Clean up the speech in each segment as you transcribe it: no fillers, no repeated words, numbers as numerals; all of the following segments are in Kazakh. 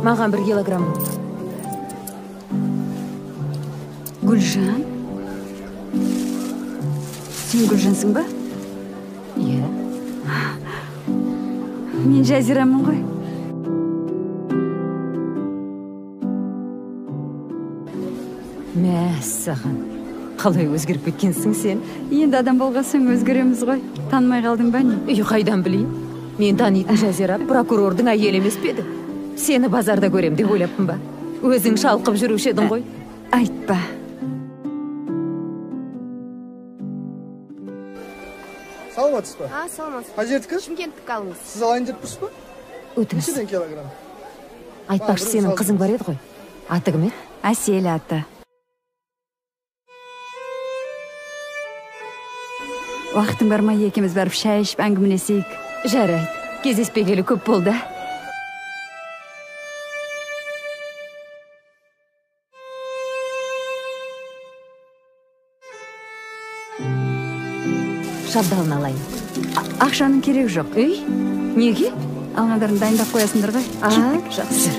Маған 1 килограмм. Гүлжан? Сен Гүлжансың ба? Иә. Мен Жазирамын ғой. Мәссаған, қалай өзгеріп кеткенсің сен? Енді адам болған соң өзгереміз ғой. Танымай қалдың ба не? Үй, қайдан білейін? Мен танитын Жазира прокурордың әйелі емес пе еді? Сені базарда көрем деп ойлаппын ба? Өзің шалқып жүруші едің ғой. Айтпа. Саламатсыз ба? Саламатсыз. Қай жердікі? Шымкенттікі алыңыз. Сіз алайын деп тұрсыз ба? Өтіңіз. Нешеден килограмм? Айтпақшы, сенің қызың бар еді ғой. Аты кім еді? Әсел аты. Уақытың бар ма, екеуміз барып шай ішіп әңгімелесейік? Жарайды, кездеспегелі көп болды. Шабдалын алайын. Ақшаның керегі жоқ. Ей, неге? Алғандарын дайындап қоясыңдар ғой. Кеттік, жақсы.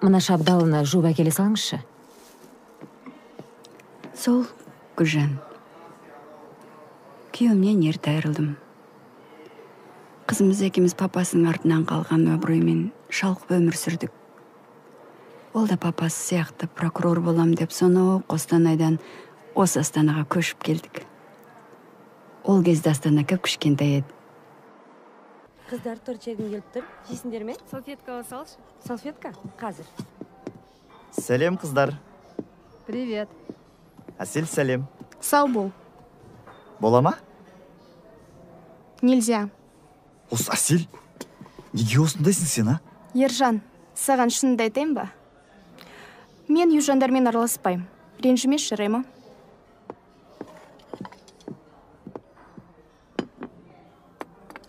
Мына шабдалына жуып әкеле салыңызшы. Сол, Гүлжан. Күйеуімнен ерте айырылдым. Қызымыз екеуміз папасының артынан қалған абыроймен шалқып өмір сүрдік. Ол да папасы сияқты прокурор болам деп сонау Қостанайдан осы Астанаға көшіп келдік. Ол кезде Астана кіп-кішкентай еді. Қыздар, торт жегім келіп тұр. Жейсіңдер ме? Салфетка салшы. Салфетка? Қазір. Сәлем, қыздар. Привет. Әсел, сәлем. Сау бол. Бола ма? Нельзя. Осы, Әсел, неге осындайсың сен, а? Ержан, саған шынымды айтайын ба? Мен южандармен араласпаймын. Ренжімеші, жарай ма?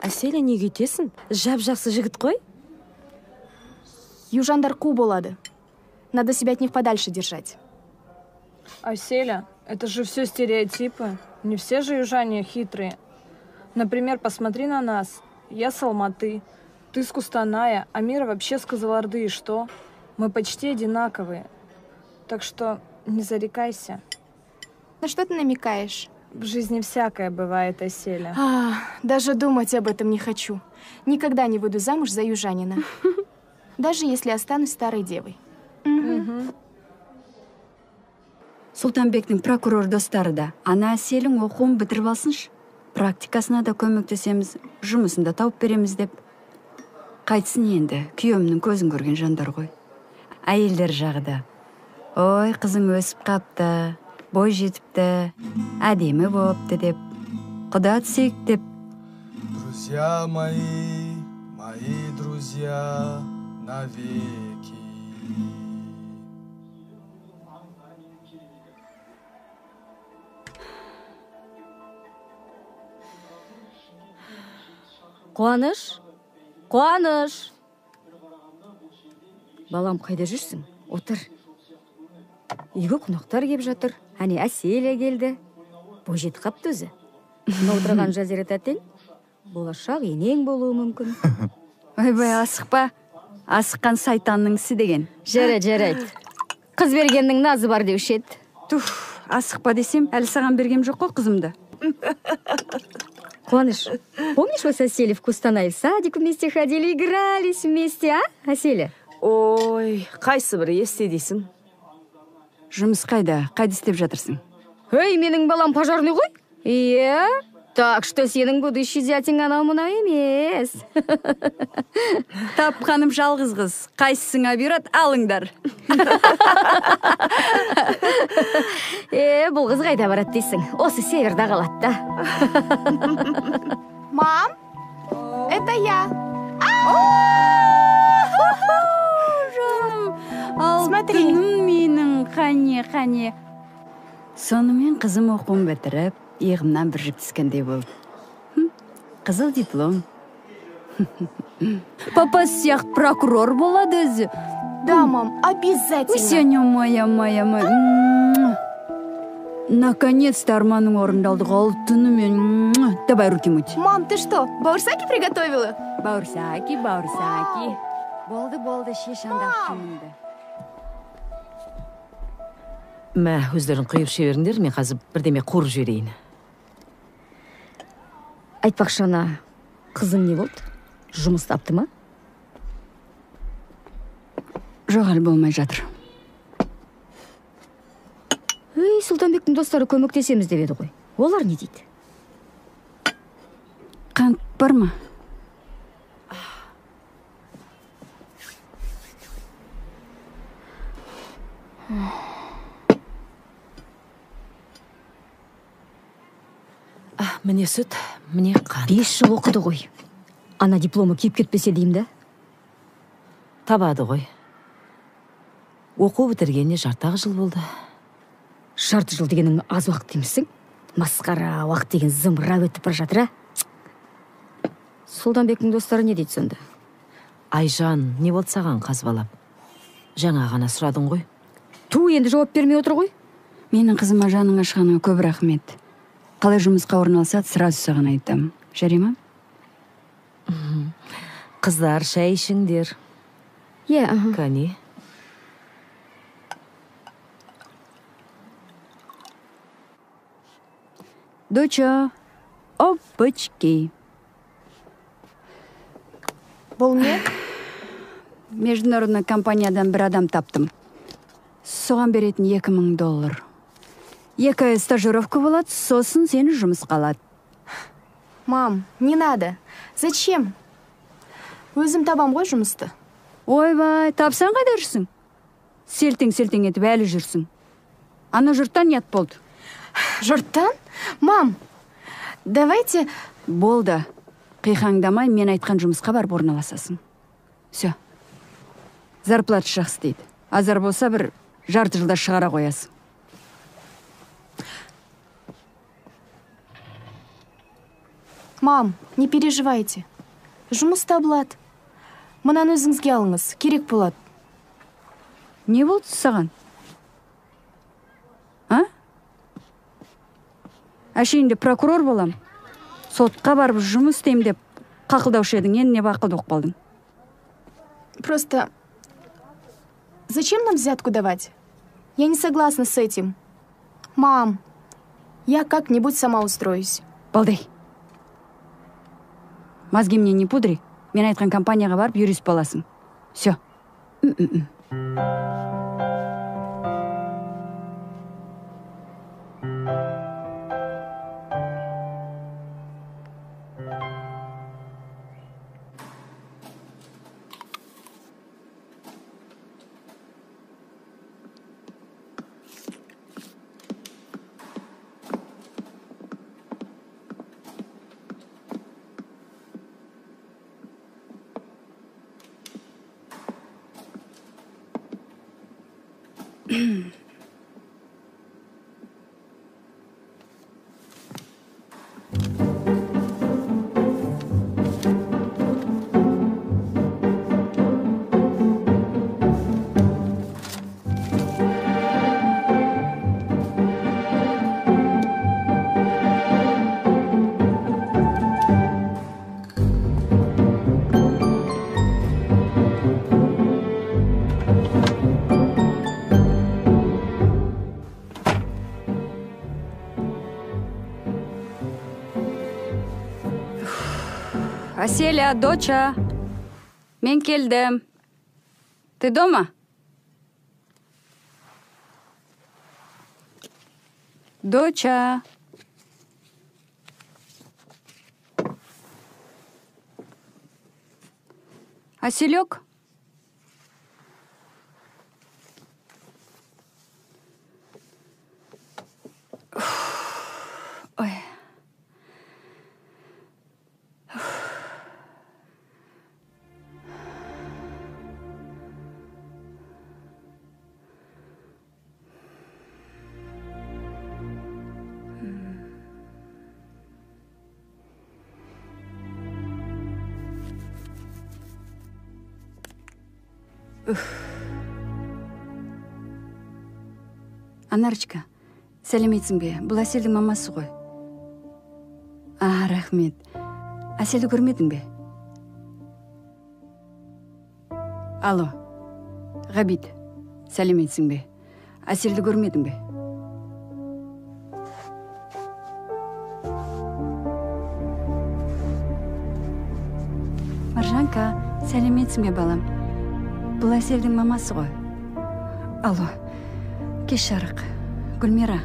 Әселя, неге өйтесің? Жап-жақсы жігіт қой. Южандар қу болады. Надо себя от них подальше держать. Аселя, это же все стереотипы. Не все же южане хитрые. Например, посмотри на нас. Я с Алматы, ты с Кустаная, а Мира вообще с Кызылорды. И что? Мы почти одинаковые. Так что не зарекайся. На что ты намекаешь? В жизни всякое бывает, Аселя. Даже думать об этом не хочу. Никогда не выйду замуж за южанина. Даже если останусь старой девой. Сұлтанбектің прокурор достары да. Ана Әселің оқуын бітіріп алсыншы. Практикасына да көмектесеміз, жұмысын да тауып береміз деп. Қайтсын енді, күйеуімнің көзін көрген жандар ғой. Әйелдер жағы да. Ой, қызың өсіп қапты, бой жетіпті, әдемі болыпты деп. Құда түсейік деп. Друзья мои, мои друзья навеки. Қуаныш, Қуаныш. Балам, қайда жүрсің? Отыр. Үйге қонақтар кеп жатыр. Әне Әселя келді. Бой жетіп қапты өзі. Мына отырған Жазира тәтең болашақ енең болуы мүмкін. Ойбай, асықпа. Асыққан сайтанның ісі деген. Жарайды, жарайды. Қыз бергеннің назы бар деуші еді. Туф, асықпа десем, әлі саған бергем жоқ қой қызымды. Қуаныш, помнишь, вы с Аселей в Кустанай в садик вместе ходили, игрались вместе, а, Аселя? Ой, қайсы бірі есте дейсің? Жұмыс қайда? Қайда істеп жатырсың? Ей, менің балам пожарный ғой? Иә, так что сенің будущий зятің анау мынау емес. Тапқаным жалғыз қыз. Қайсысыңа бұйырады, алыңдар. Бұл қыз қайда барады дейсің? Осы северда қалады да. Мам, это я. Жаным, алтыным менің, қане, қане. Сонымен қызым оқуын бітіріп, иығымнан бір жүк түскендей болды. Қызыл диплом. Папасы сияқты прокурор болады өзі. Да, мам, обязательно. Сеня моя, моя, моя. Наконец-то арманың орындалды, алтыным. Давай руки мыть. Мам, ты что, баурсаки приготовила? Баурсаки, баурсаки. Болды, болды, шеш анда киіміңді. Мә, өздерің құйып жіберіңдер, мен қазір бірдеме қуырып жіберейін. Айтпақшы, ана, қызың не болды? Жұмыс тапты ма? Жоқ, әлі болмай жатыр. Ей, Сұлтанбектің достары көмектесеміз деп еді ғой. Олар не дейді? Қант бар ма? Міне сүт, міне қант. 5 жыл оқыды ғой. Ана дипломы киіп кетпесе деймін да? Табады ғой. Оқу бітіргеніне жарты жыл болды. Жарты жыл дегенің аз уақыт деймісің? Масқара, уақыт деген зымырап өтіп бара жатыр, а? Сұлтанбектің достары не дейді сонда? Айжан, не болды саған қазбалап? Жаңа ғана сұрадың ғой. Ту, енді жауап бермей отыр ғой. Менің қызыма жаның ашқаныңа көп рахмет. Қалай жұмысқа орналасады, сразу саған айтам. Жарай ма? Қыздар, шай ішіңдер. Иә, аха. Кәне. Доча, опачки. Бұл не? Международный компаниядан бір адам таптым. Соған беретін $2000. 2 ай стажировка болады, сосын сені жұмысқа алады. Мам, не надо. Зачем? Өзім табам ғой жұмысты. Ойбай, тапсаң қайда жүрсің? Селтең-селтең етіп әлі жүрсің. Ана жұрттан ұят болды. Жұрттан? Мам, давайте... Болды. Қиқаңдамай, мен айтқан жұмысқа барып орналасасың. Все. Зарплата жақсы дейді. Азар болса бір жарты жылда шығара қоясың. Мам, не переживайте. Жұмыс табылады. Мынаны өзіңізге алыңыз, керек болады. Не болды саған? А? Әшейінде прокурор болам. Сотқа барып жұмыс істеймін деп қақылдаушы едің, енді не бақылды болып қалдың? Просто зачем нам взятку давать? Я не согласна с этим. Мам, я как-нибудь сама устроюсь. Балдай. Мозги мне не пудри. Мен айтқан компанияға барып юрист боласың. Все. Аселя, доча, мен келдім. Ты дома? Доча. Аселек? Ой. Анарочка, сәлеметсің бе? Бұл Әселдің мамасы ғой. А, рахмет. Әселді көрмедің бе? Алло, Ғабит, сәлеметсің бе? Әселді көрмедің бе? Маржанка, сәлеметсің бе, балам? Бұл Әселдің мамасы ғой. Алло, кеш жарық. Гүлмира.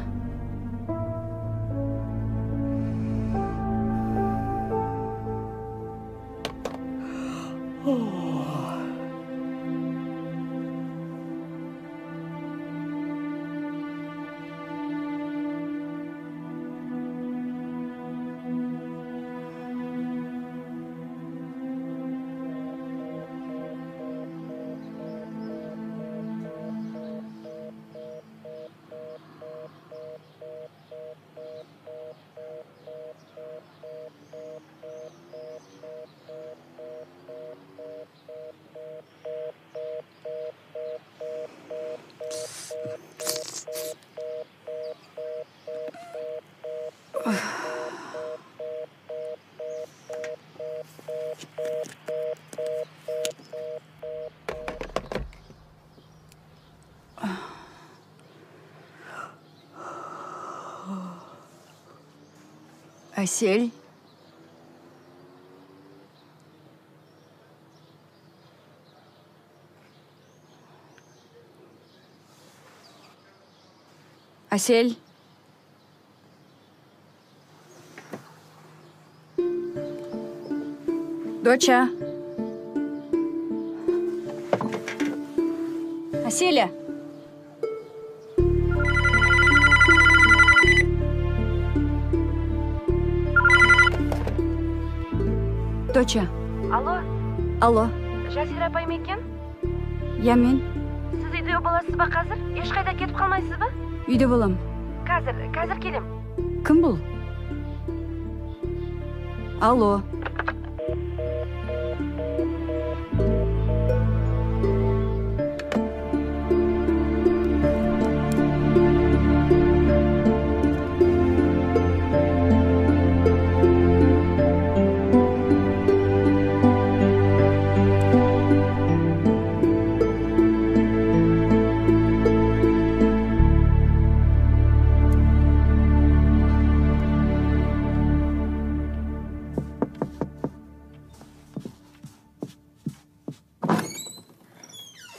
Әсел. Әсел. Доча. Әселя. Доча. Алло. Алло. Жазира апай ма екен? Иә, мен. Сіз үйде боласыз ба қазір? Ешқайда кетіп қалмайсыз ба? Үйде болам. Қазір келем. Кім бұл? Алло.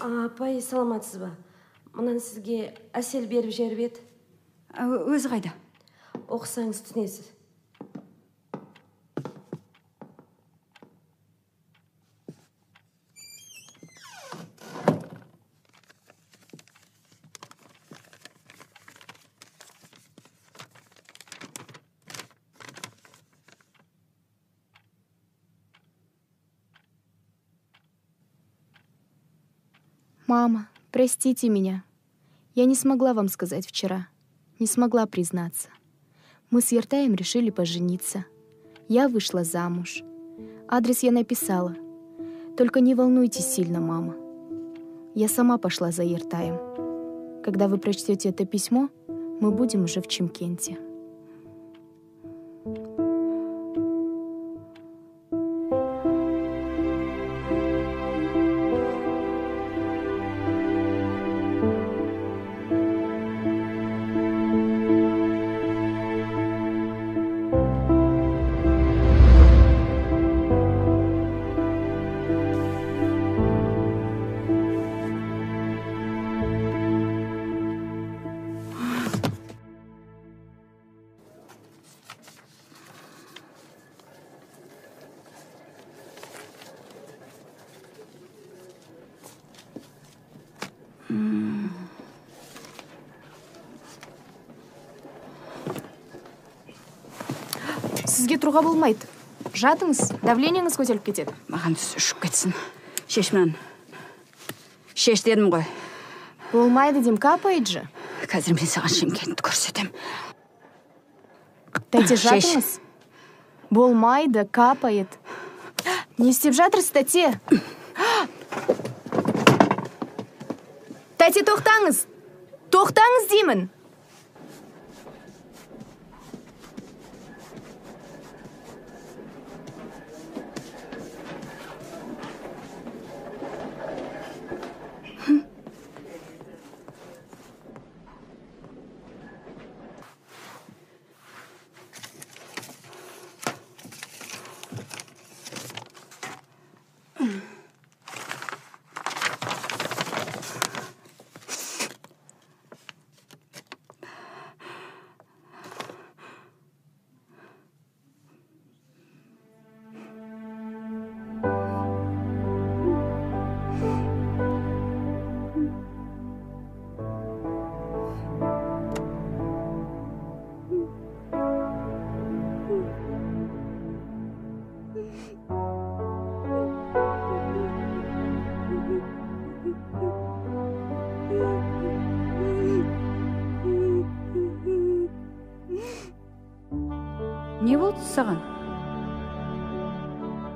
Апай, саламатсыз ба? Мынаны сізге Әсел беріп жіберіп еді. Өзі қайда? Оқысаңыз түсінесіз. Мама, простите меня. Я не смогла вам сказать вчера. Не смогла признаться. Мы с Ертаем решили пожениться. Я вышла замуж. Адрес я написала. Только не волнуйтесь сильно, мама. Я сама пошла за Ертаем. Когда вы прочтете это письмо, мы будем уже в Чимкенте. Сізге тұруға болмайды. Жатыңыз, давлениеңіз көтеріліп кетеді. Маған түс ұшып кетсін. Шеш мынаны. Шеш дедім ғой. Болмайды деймін, капает же. Қазір мен саған Шымкентті көрсетем. Тәте, жатыңыз. Болмайды, капает. Не істеп жатырсыз, тәте? Тәте, тоқтаңыз. Тоқтаңыз деймін. Не болды саған?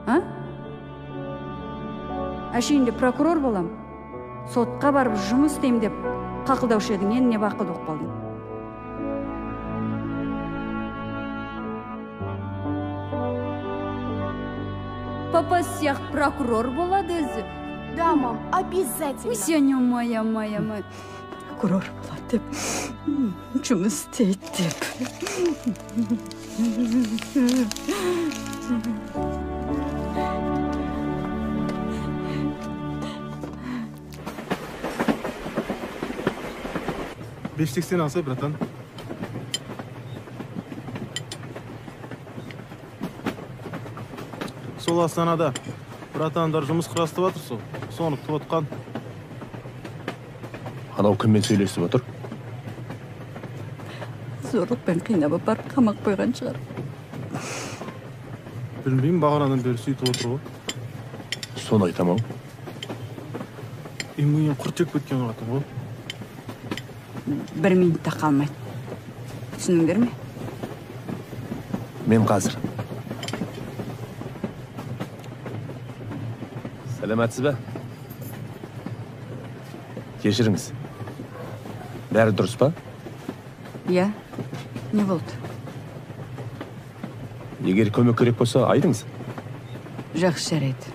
А? Әшейінде прокурор болам, сотқа барып жұмыс істеймін деп қақылдаушы едің, енді не бақылды болып қалдың? Папа сияқты прокурор болады өзі. Да, мам, обязательно. Сеня моя, моя, моя. Прокурор болады деп, жұмыс істейді деп. 5.80 алсай, братан. Сол Астанада братандар жұмыс құрастырып жатыр сол. Соны күтіп отқан. Анау кіммен сөйлесіп отыр? Зорлықпен қинап апарып қамақ қойған шығар. Білмеймін, бағанадан бері сөйтіп отыр ғой. Соны айтам ау. Миын құрт жеп кеткен қатын ғой. Бір минут та қалмайды. Түсініңдер ме? Мен қазір. Сәлеметсіз бе? Кешіріңіз. Бәрі дұрыс па? Иә. Не болды? Егер көмек керек болса, айтыңыз. Жақсы, жарайды.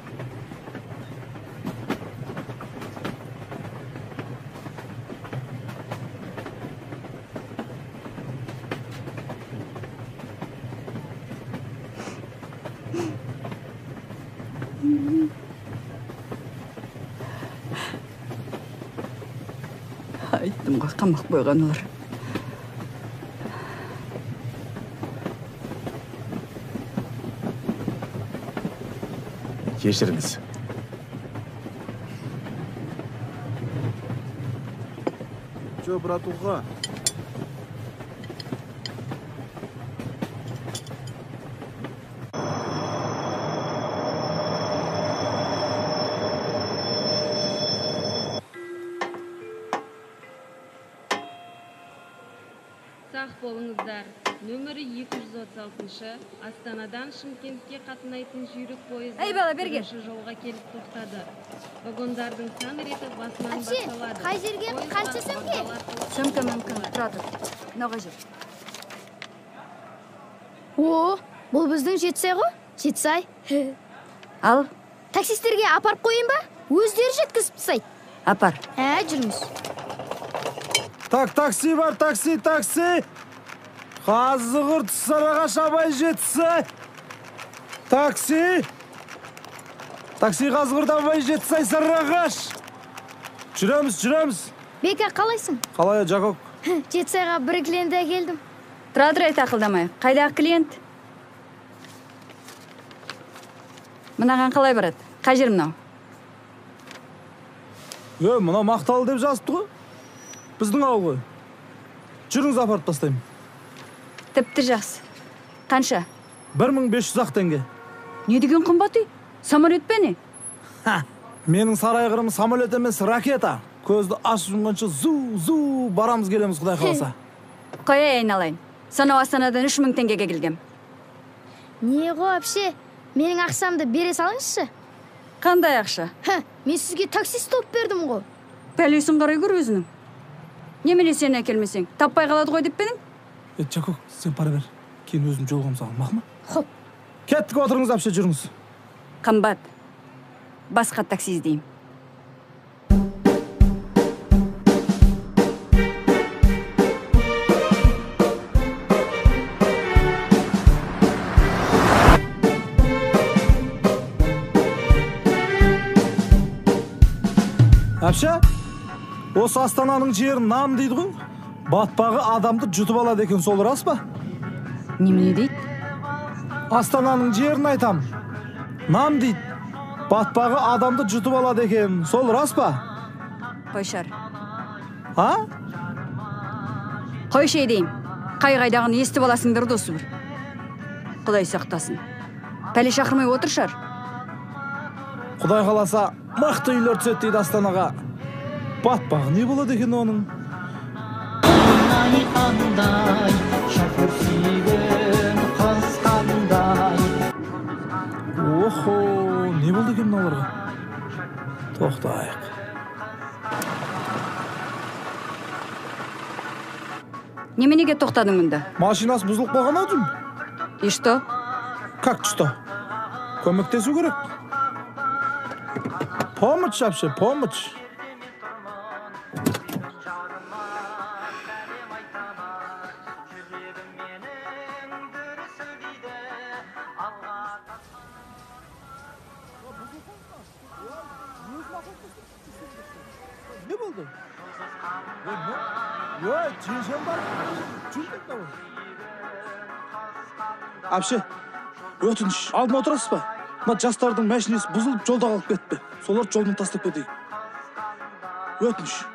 Айттым ғой, қамақ қойған олар. Кешіріңіз. Че, братуха? Сақ болыңыздар. Нөмірі 236-шы Астанадан Шымкентке қатынайтын жүйрік пойызы бірінші жолға келіп тоқтады. Вагондардың сан реті басынан басталады. Қай жерге қанша сөмке? Сөмке мүмкін, тұра тұр. Мынау қай жер? О, бұл біздің Жетісай ғой? Жетісай. Ал? Таксистерге апарып қояйын ба? Өздері жеткізіп тастайды. Апар. Ә, жүріңіз. Так, такси бар, такси, такси. Қазығұрт, Сарыағаш, Абай, Жетісай. Такси. Такси, Қазығұрт, Абай, Жетісай, Сарыағаш. Жүреміз, жүреміз. Бека, қалайсың? Қалай, Жакок? Жетісайға бір клиент әкелдім. Тұра тұр, айт ақылдамай. Қайдағы клиент? Мынаған қалай барады? Қай жер мынау? Е, мынау Мақталы деп жазыпты ғой. Біздің ауыл ғой. Жүріңіз, апарып тастаймын. Тіпті жақсы. Қанша? 1500 теңге. Не деген қымбат үй? Самолет пе не? Ха, менің сарайғырым самолет емес, ракета. Көзді ашып жұмғанша зу-зу барамыз келеміз, Құдай қаласа. Қоя айналайын. Сонау Астанадан 3000 теңгеге келгем. Не ғой, әпше? Менің ақшамды бере салыңызшы. Қандай ақша? Ха, мен сізге такси стоп бердім ғой. Пәлесін қарай көр өзінің. Немене сені әкелмесең, таппай қалады ғой деп пе едің? Жакок, сен пара бер. Кейін өзім жолығам саған, мақұл ма? Хоп. Кеттік, отырыңыз, әпше, жүріңіз. Қымбат. Басқа такси іздеймін. Әпше, осы Астананың жерін нам дейді ғой. Батпағы адамды жұтып алады екен, сол рас па? Немене дейді? Астананың жерін айтам. Нам дейді. Батпағы адамды жұтып алады екен, сол рас па? Қойшар. А? Қойшы деймін. Қай-қайдағыны естіп аласыңдар досы бір. Құдай сақтасын. Пәле шақырмай отыршар. Құдай қаласа, мықты үйлер түседі дейді Астанаға. Батпағы не болады екен оның? Охо, не болды екен мыналарға? Тоқтайық. Неменеге тоқтадың мұнда? Машинасы бұзылып қалған ау деймін. И что? Как что? Көмектесу керек. Помощь вообще, помощь. Не болды? Ой, жеңшем бар. Әпше, өтініш, алдыма отырасыз ба? Мына жастардың мәшинесі бұзылып жолда қалып кетті. Соларды жолдан тастап кетейік. Өтініш.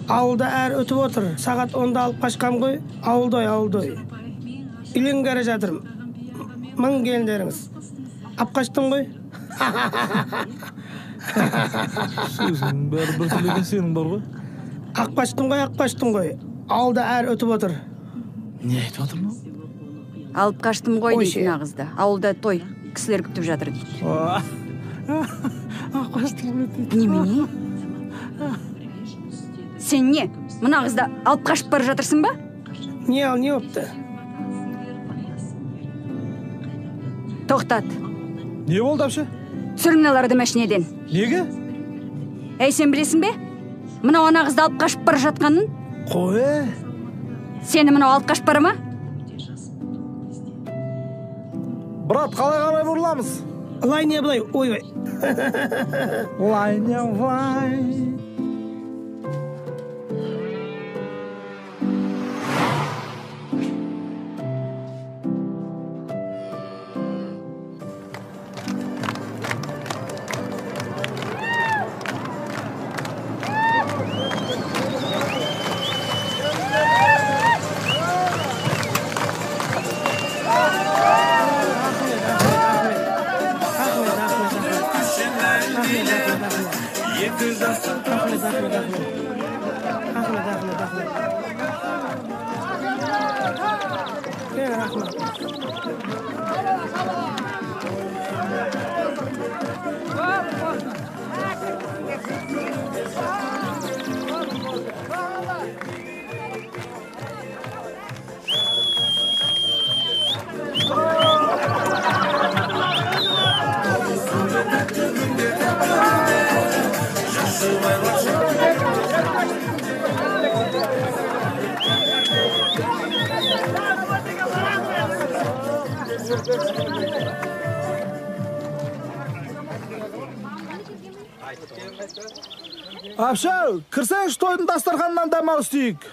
Ауылда әр өтіп отыр. Сағат 10-да алып қашқам ғой. Ауылдой, ауылдой. Үйленгелі жатырмын. Мың келіндеріңіз. Алып қаштым ғой. Сөзің бәрі бір түрлі екен, сенің бар ғой. Ақ қаштым ғой, ақ қаштым ғой. Ауылда әр өтіп отыр. Не айтып отыр мынау? Алып қаштым ғой дейді мына қызды. Ауылда той, кісілер күтіп жатыр дейді. Ақ қаштым ғой дейді. Немене? Сен не, мына қызды алып қашып бара жатырсың ба? Не ал, не опты? Тоқтат. Не болды, әпше? Түсір мыналарды мәшинеден. Неге? Әй, сен білесің бе? Мынау ана қызды алып қашып бара жатқанын? Қой. Сені мынау алып қашып бара ма? Брат, қалай қарай бұрыламыз? Лай не былай, ой-ой. Лай не былай. Әпше, кірсеңші тойдың дастарханынан дәм ауыз тиік.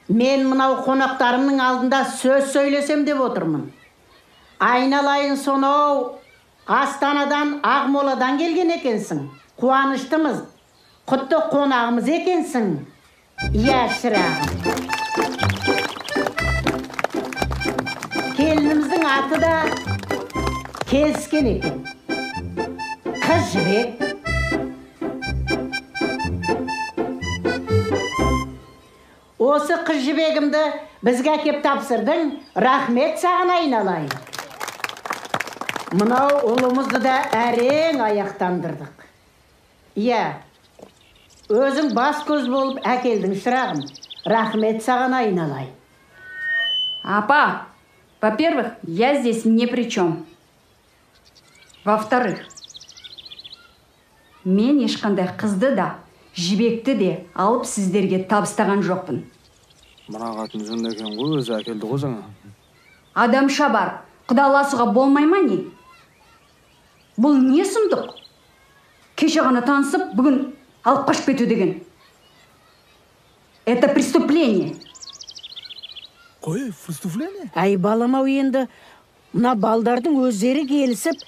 Мен мынау қонақтарымның алдында сөз сөйлесем деп отырмын. Айналайын, сонау Астанадан, Ақмоладан келген екенсің. Қуаныштымыз. Құтты қонағымыз екенсің. Иә, шырағым. Келініміздің аты да келіскен екен. Қыз Жібек. Осы қыз Жібегімді бізге әкеп тапсырдың, рахмет саған, айналайын. Мынау ұлымызды да әрең аяқтандырдық. Иә, өзің бас көз болып әкелдің, шырағым. Рахмет саған, айналайын. Апа, во-первых, я здесь ни при чем. Во-вторых, мен ешқандай қызды да, Жібекті де алып сіздерге табыстаған жоқпын. Мына қатын жынды екен ғой, өзі әкелді ғой жаңа. Адамша бар, құдаласуға болмай ма не? Бұл не сұмдық? Кеше ғана танысып, бүгін алып қашып кету деген. Это преступление. Қой, преступление? Әй, балам-ау, енді мына балдардың өздері келісіп,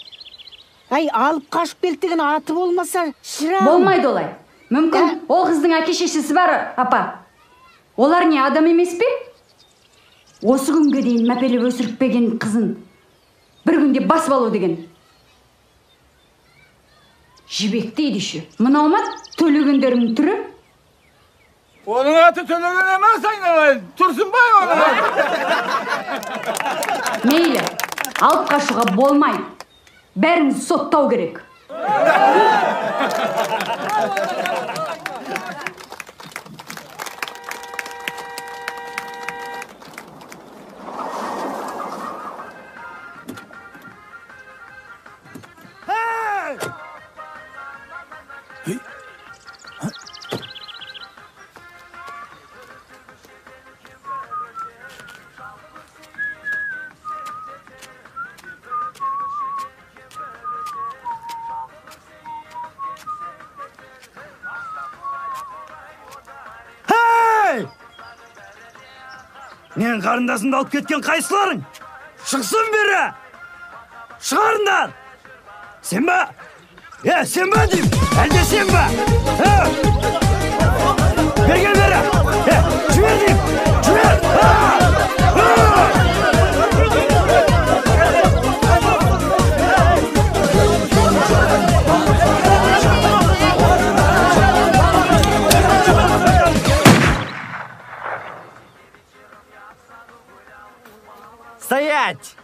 әй, алып қашып келді деген аты болмаса, шырағым. Болмайды олай. Мүмкін, ол қыздың әке шешесі бар, апа. Олар не, адам емес пе? Осы күнге дейін мәпелеп өсіріп берген қызын бір күнде басып алу деген. Жібек дейді еще. Мынау ма төлегендердің түрі? Оның аты Төлеген емес, айналайын. Тұрсынбай оның аты. Мейлі, алып қашуға болмайды. Бәрін соттау керек. Мен қарындасымды алып кеткен қайсыларың? Шықсын бері! Шығарыңдар! Сен ба? Е, сен ба деймін? Әлде сен ба? Бері кел бері! Е, жібер деймін! Жібер! Стоять!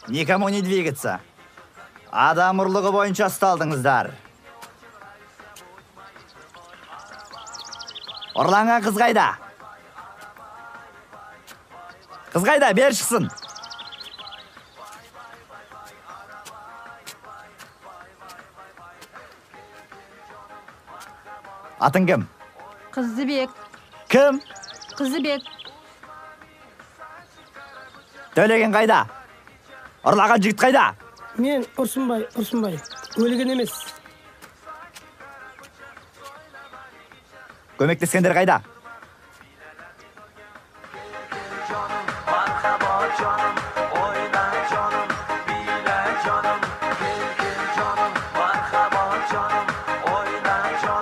Никому не двигаться. Адам ұрлығы бойынша ұсталдыңыздар. Ұрланған қыз қайда? Қыз қайда? Бері шықсын. Атың кім? Қызыбек. Кім? Қызыбек. Төлеген қайда? Ұрлаған жігіт қайда? Мен Ұрсынбай, Ұрсынбай. Өлген емес. Көмектескендер қайда?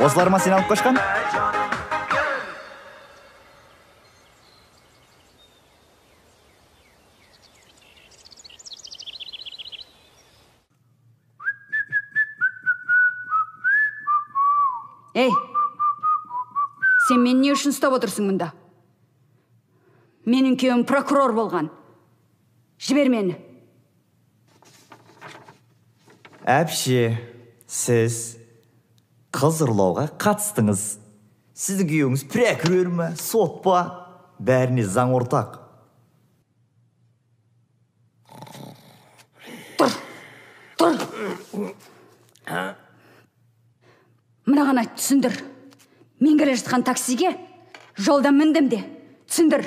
Осылар ма сені алып қашқан? Ей, сен мені не үшін ұстап отырсың мұнда? Менің күйеуім прокурор болған. Жібер мені. Әпше, сіз қыз ұрлауға қатыстыңыз. Сіздің күйеуіңіз прокурор ма, сот па? Бәріне заң ортақ. Тұр, тұр. Мынаған айт, түсіндір. Мен келе жатқан таксиге жолда міндім де, түсіндір.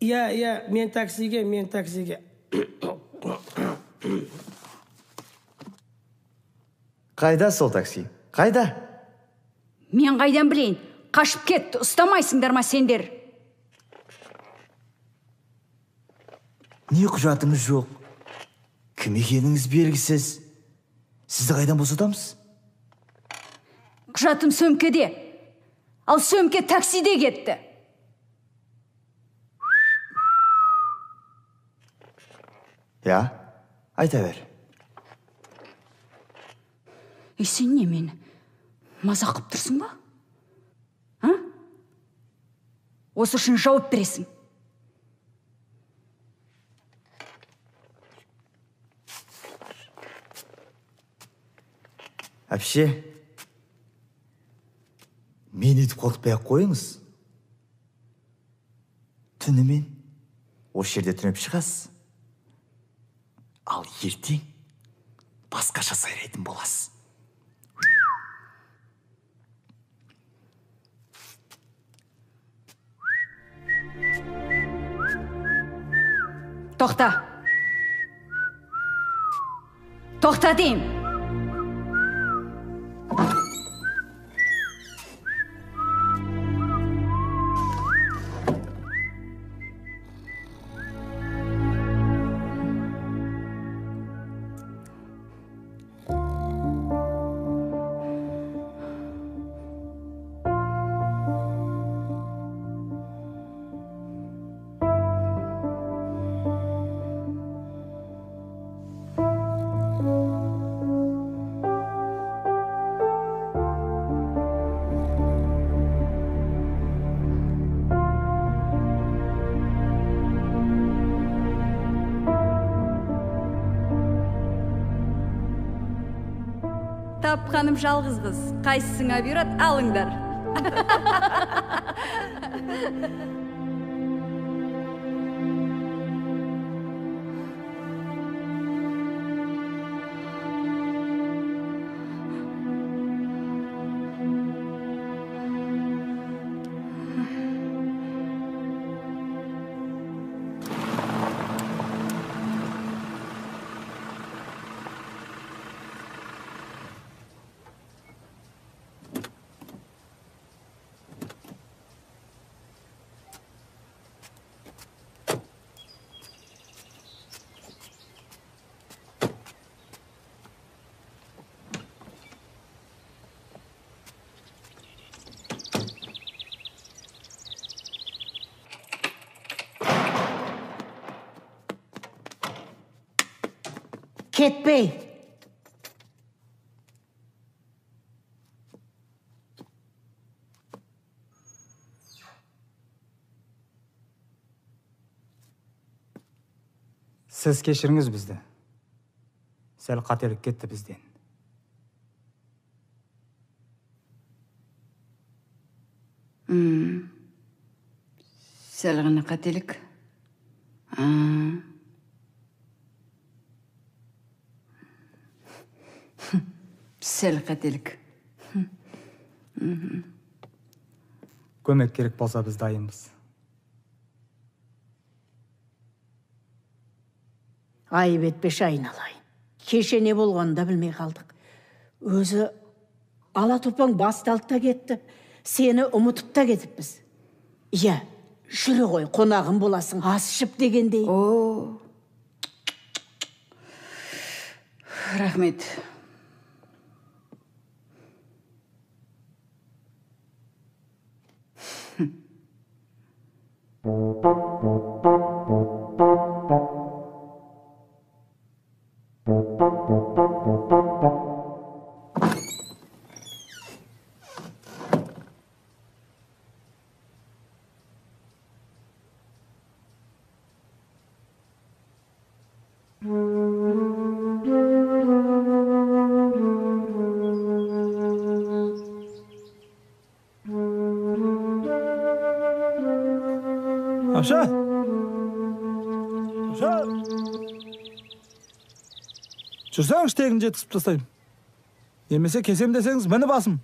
Иә, иә, мен таксиге, мен таксиге. Қайда сол такси? Қайда? Мен қайдан білейін? Қашып кетті, ұстамайсыңдар ма сендер? Не құжатыңыз жоқ, кім екеніңіз белгісіз. Сізді қайдан босатамыз? Құжатым сөмкеде, ал сөмке таксиде кетті. Я, айта бер. Ей, сен не мені мазақ қып тұрсың ба? А? Осы үшін жауап бересің. Әпше, мен өйтіп қорқытпай-ақ қойыңыз. Түнімен осы жерде түнеп шығасыз. Ал ертең басқаша сайрайтын боласыз. Тоқта! Тоқта деймін! Тапқаным жалғыз қыз, қайсысыңа бұйырады, алыңдар. Кетпей. Сіз кешіріңіз бізді. Сәл қателік кетті бізден. Сәл ғана қателік. Сәл қателік. Көмек керек болса біз дайынбыз. Айып етпеші айналайын. Кеше не болғанын да білмей қалдық. Өзі ала топаң басталды да кетті. Сені ұмытып та кетіппіз. Иә, жүре ғой, қонағым боласың, ас ішіп дегендей. О, рахмет. Әпше! Әпше! Жүрсеңіз тегін жеткізіп тастаймын. Немесе кесем десеңіз, міне басым.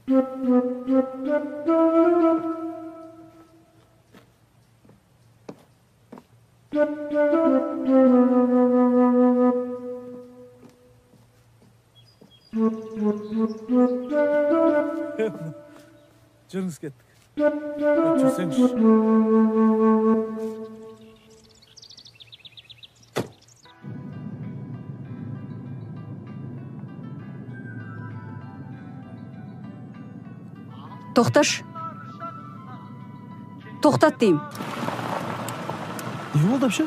Жүріңіз, кеттік. Жүрсеңізші. Тоқташ. Тоқтат деймін. Не болды әпше?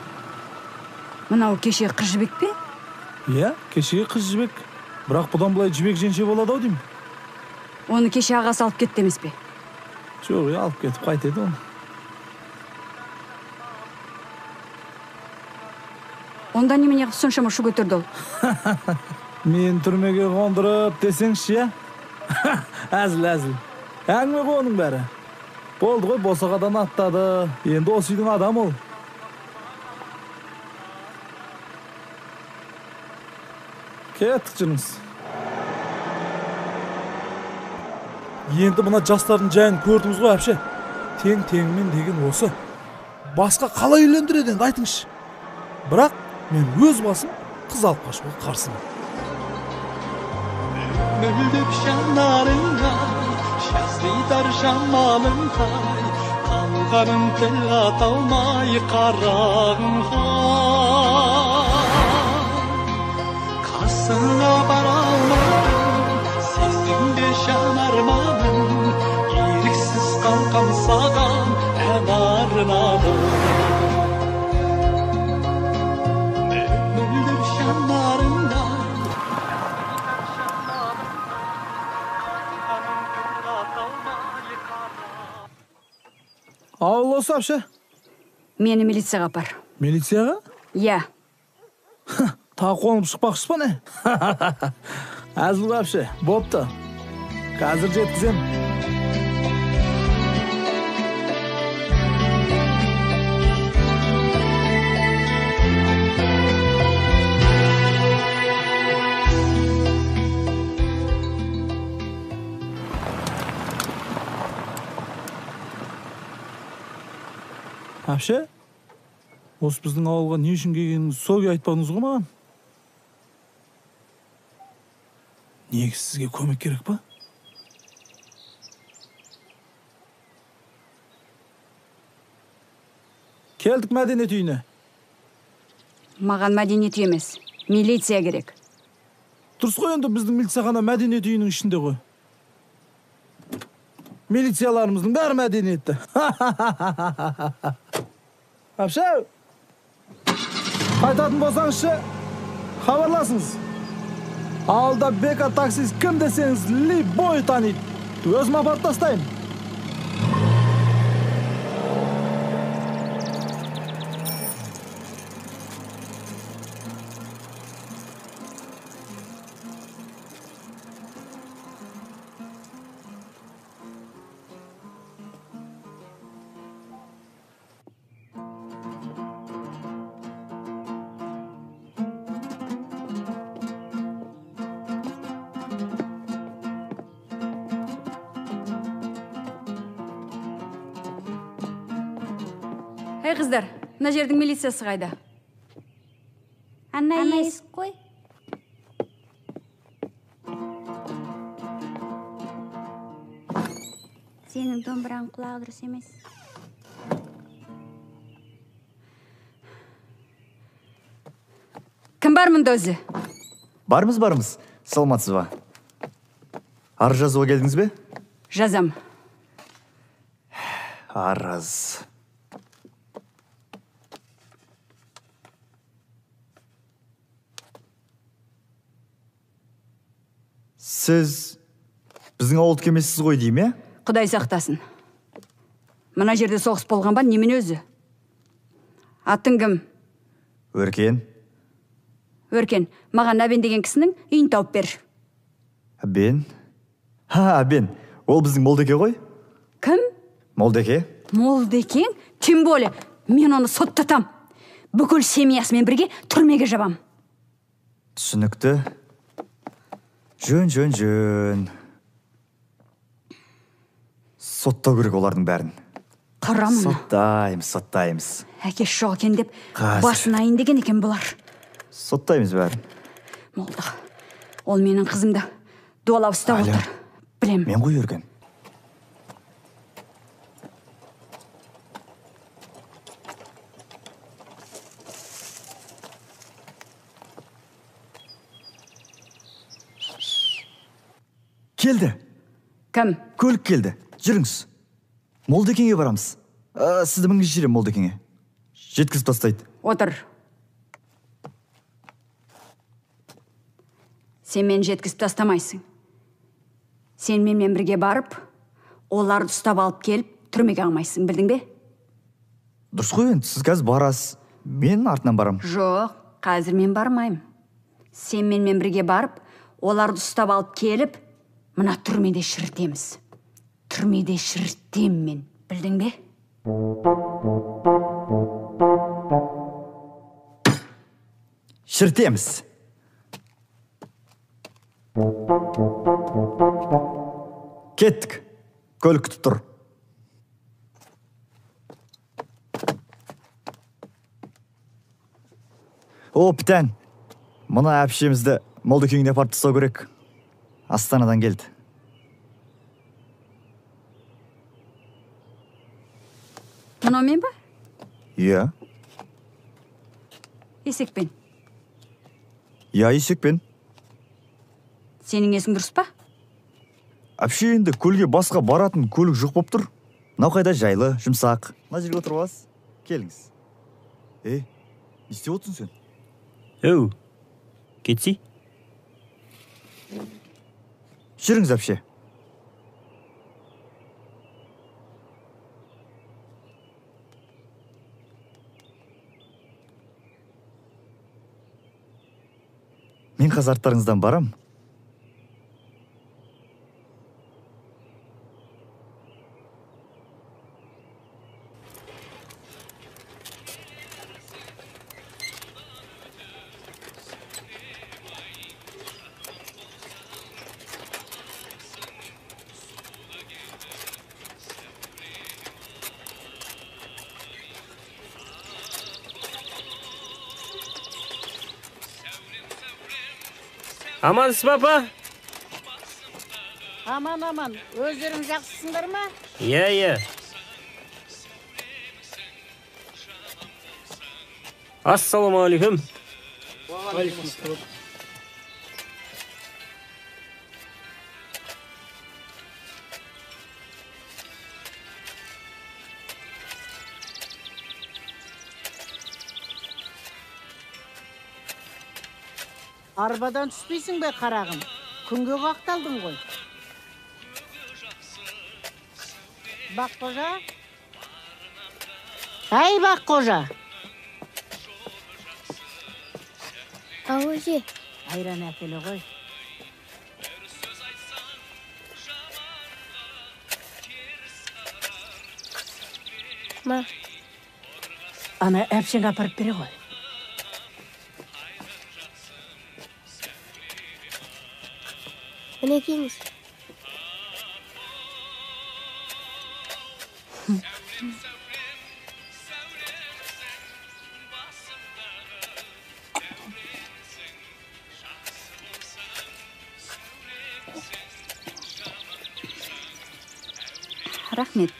Мынау кеше қыз Жібек пе? Иә, кешегі қыз Жібек. Бірақ бұдан былай Жібек женше болады ау деймін. Оны кеше ағасы алып кетті емес пе? Жоқ, алып кетіп қайтеді оны. Онда немене қып соншама шу көтерді ол? Мен түрмеге қондырып десеңші, иә? Әзіл, әзіл. Әңгіме ғой оның бәрі. Болды ғой, босағадан аттады. Енді осы үйдің адамы ол. Кеттік жүріңіз. Енді мына жастардың жайын көрдіңіз ғой, әпше. Тең теңімен деген осы. Басқа қалай үйлендіреді енді, айтыңызшы. Бірақ мен өз басым қыз алып қашуға қарсымын. Мөлдір жанарыңа, жаздидар жамалың тай, қалғаным тіл аталмай қарағым ай. Қасыңа бара алмадым, сезімде жан арманым, еріксіз қалқам саған ән арнадым. Мөлдір жанарыңа. Ауыл осы, әпше? Мені милицияға апар. Милицияға? Иә. Тағы қонып шықпақшыз ба не? Әзіл ғой, әпше. Бопты. Қазір жеткізем. Әпше, осы біздің ауылға не үшін келгеніңізді сол күйі айтпадыңыз ғой маған. Негізі сізге көмек керек па? Келдік мәдениет үйіне. Маған мәдениет үйі емес, милиция керек. Дұрыс қой, енді біздің милицияхана мәдениет үйінің ішінде ғой. Милицияларымыздың бәрі мәдениетті. Әпше, қайтатын болсаңызшы, хабарласыңыз. Ауылда Бека таксист кім десеңіз, любой таниды. Өзім апарып тастаймын. Әй қыздар, мына жердің милициясы қайда? Ана есік қой. Сенің домбыраң құлағы дұрыс емес. Кім бар мұнда өзі? Бармыз, бармыз. Саламатсыз ба? Арыз жазуға келдіңіз бе? Жазам. Арыз. Сіз біздің ауылдікі емессіз ғой деймін, е? Құдай сақтасын. Мына жерде соғыс болған ба, немене өзі? Атың кім? Өркен. Өркен, маған Әбен деген кісінің үйін тауып бер. Әбен? Ха, Әбен. Ол біздің Молдеке ғой? Кім? Молдеке. Молдекең? Тем более, мен оны соттатам. Бүкіл семьясымен бірге түрмеге жабам. Түсінікті. Жөн, жөн, жөн. Соттау керек олардың бәрін. Қара мұны. Соттаймыз, соттаймыз. Әкесі жоқ екен деп басын айын деген екен бұлар. Соттаймыз бәрін. Молда, ол менің қызымды дуалап ұстап отыр. Білем. Мен ғой Өркен. Келді. Кім? Көлік келді. Жүріңіз. Молдекеңе барамыз. Сізді мінгізіп жіберемін Молдекеңе. Жеткізіп тастайды. Отыр. Сен мені жеткізіп тастамайсың. Сен менімен бірге барып, оларды ұстап алып келіп, түрмеге алмайсың, білдің бе? Дұрыс қой енді, сіз қазір барасыз. Мен артынан барам. Жоқ, қазір мен бармаймын. Сен менімен бірге барып, оларды ұстап алып келіп, мына түрмеде шірітеміз. Түрмеде шірітем мен, білдің бе? Шірітеміз. Кеттік. Көлік күтіп тұр. О, Пітән. Мына әпшемізді Молдекеңіне апарып тастау керек. Астанадан келді. Мынау мен ба? Иә. Есекпен. Иә, есекпен. Сенің есің дұрыс па? Әпше, енді көлге басқа баратын көлік жоқ боп тұр. Мынау қайда жайлы, жұмсақ. Мына жерге отырып аласыз. Келіңіз. Не істеп отырсың сен? Өу, кетсей. Жүріңіз, әпше. Мен қазір арттарыңыздан барам. Амансыз ба, апа? Аман, аман. Өздерің жақсысыңдар ма? Иә, иә. Ассалаумағалейкум. Уағалейкум. Арбадан түспейсің бе, қарағым? Күнге қақталдың ғой. Баққожа? Әй, Баққожа! Ау, әже. Айран әкеле ғой. Ма. Ана әпшең апарып бере ғой. Мінекейіңіз. Рахмет.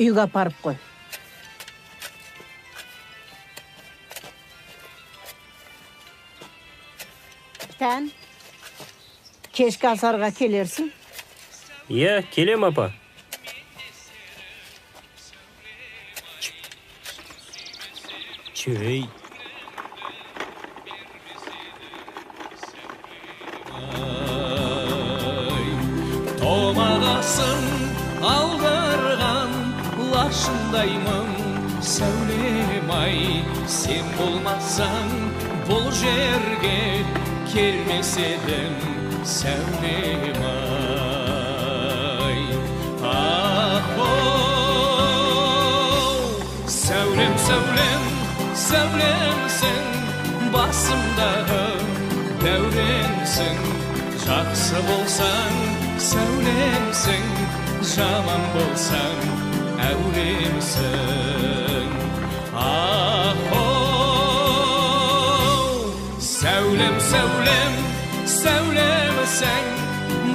Үйге апарып қой. Пітән, кешкі асарға келерсің? Иә, келем, апа. Чөй. Томағасын алдырған лашындаймын, сәулем-ай, сен болмасаң бұл жерге келмес едім, сәулем-ай. Ах-оу, сәулем, сәулем, сәулемсің, басымдағы дәуренсің. Жақсы болсаң, сәулемсің, жаман болсаң, әуремсің. Ах-оу, сәулем, сәулем, сәулемсің,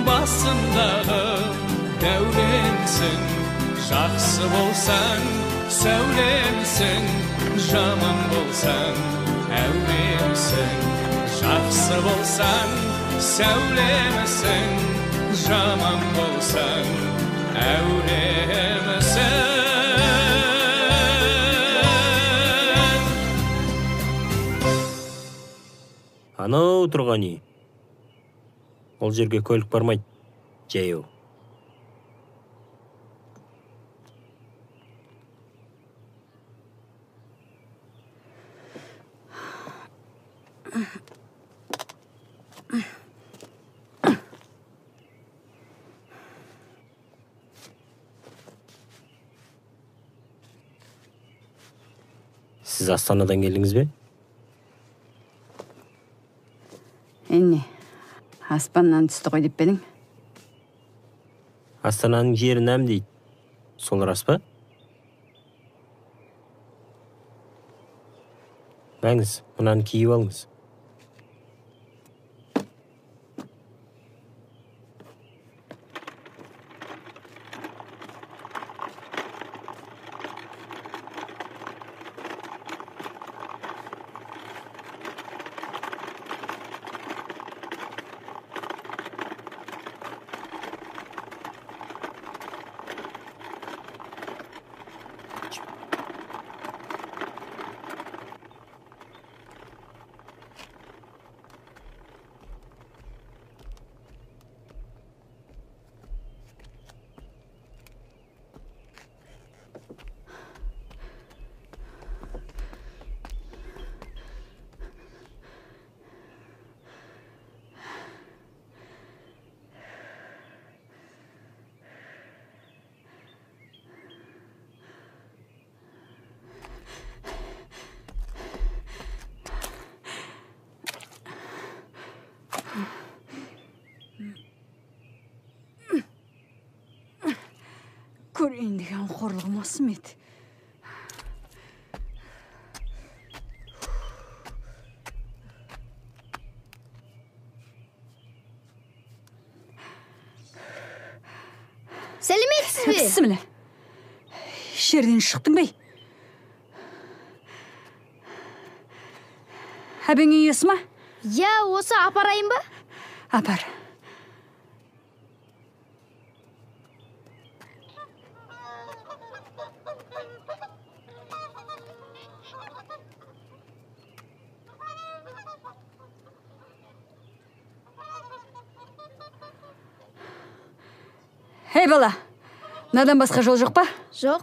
басымдағы дәуренсің. Жақсы болсаң, сәулемсің, жаман болсаң, әуремсің. Жақсы болсаң, сәулемісің, жаман болсаң, әуремісің. Анау тұрған үй. Ол жерге көлік бармайды, жаяу. Сіз Астанадан келдіңіз бе? Не, аспаннан түсті ғой деп пе едің? Астананың жері нәм дейді. Сол рас па? Мәңіз, мынаны киіп алыңыз. Көрейін деген қорлығым осы ма еді? Сәлеметсіз бе? Бісміллә. Жерден шықтың бей? Әбең үйі ма? Я, осы апарайын ба? Апар. Ей, бала, мынадан басқа жол жоқ па? Жоқ.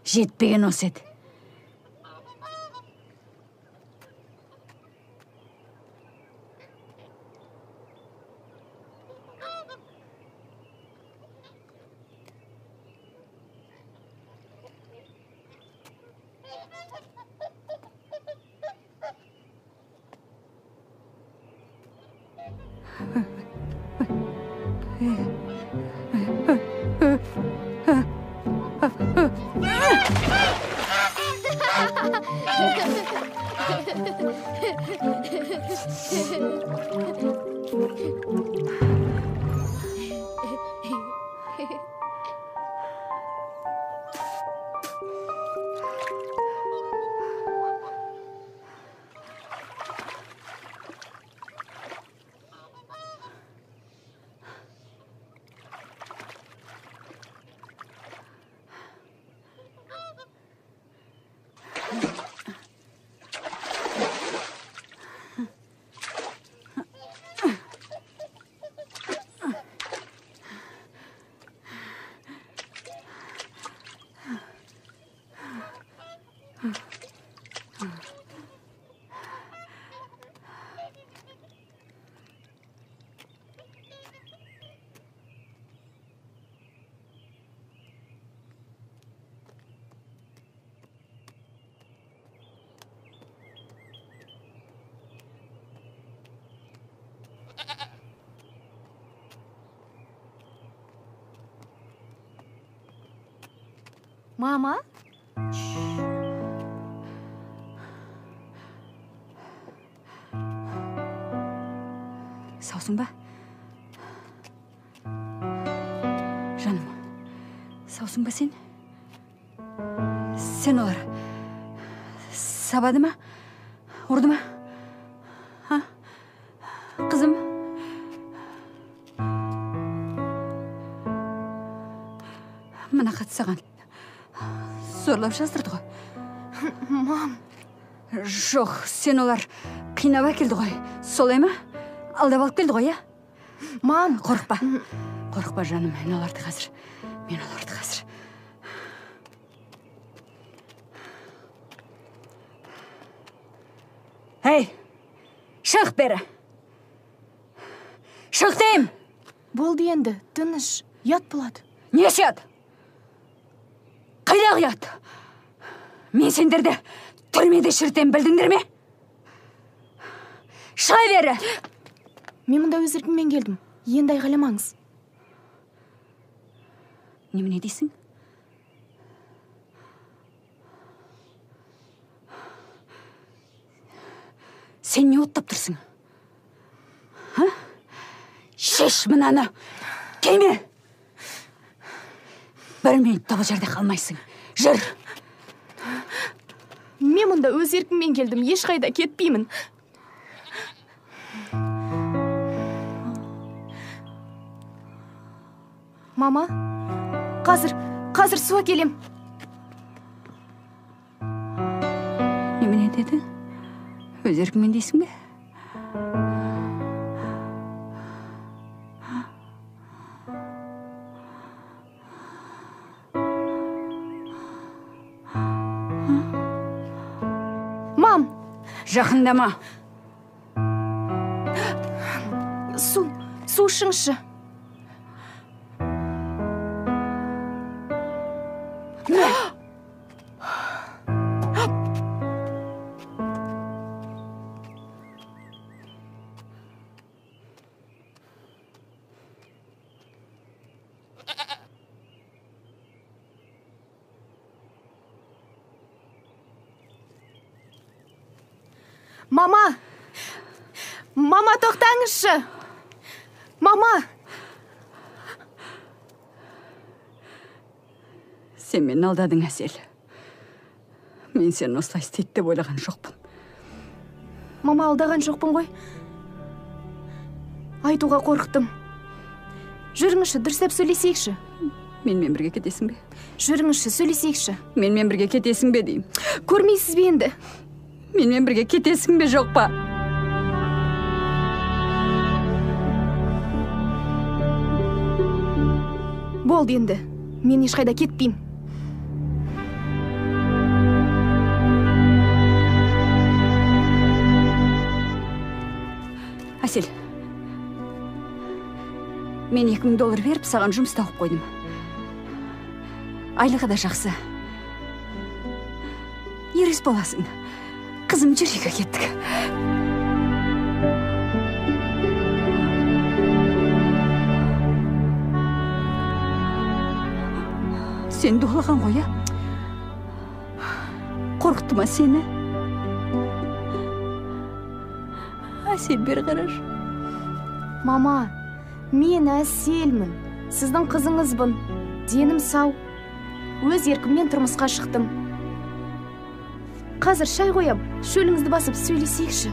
Жетпеген осы еді. Мама? Саусың ба? Жаным, саусың ба сен? Сен олар Сабады ма? Ұрды ма? А? Қызым? Мына хат саған зорлап жаздырды ғой. Мам. Жоқ, сен олар қинап әкелді ғой. Солай ма? Алдап алып келді ғой, иә? Мам. Қорықпа. Қорықпа, жаным. Мен оларды қазір. Мен оларды қазір. Әй, шық бері. Шық деймін. Болды енді, тыныш. Ұят болады. Несі ұят? Қайдағы ұят? Мен сендерді түрмеде шірітем, білдіңдер ме? Шыға бері! Мен мұнда өз еркіммен келдім. Енді айғайламаңыз. Немене дейсің? Сен не оттап тұрсың? А? Шеш мынаны! Кеме! Бір минут та бұл жерде қалмайсың. Жүр! Мен мұнда өз еркіммен келдім. Ешқайда кетпеймін. Мама, қазір су әкелем. Немене дедің? Өз еркіңмен дейсің бе? Мам! Жақындама! Су, су ішіңізші. Мама! Мама, тоқтаңызшы! Мама! Сен мені алдадың, Әсел. Мен сені осылай істейді деп ойлаған жоқпын. Мама, алдаған жоқпын ғой. Айтуға қорықтым. Жүріңізші, дұрыстап сөйлесейікші. Менімен бірге кетесің бе? Жүріңізші, сөйлесейікші. Менімен бірге кетесің бе деймін. Көрмейсіз бе енді? Менімен бірге кетесің бе, жоқ па? Болды енді. Мен ешқайда кетпеймін. Әсел, мен $2000 беріп, саған жұмыс тауып қойдым. Айлығы да жақсы. Юрист боласың. Қызым, жүр, үйге кеттік. Сені дуалаған ғой, а? Қорқытты ма сені? Әсел, бері қарашы. Мама, мен Әселмін. Сіздің қызыңызбын. Денім сау. Өз еркіммен тұрмысқа шықтым. Қазір шай қоям, шөліңізді басып сөйлесейікші.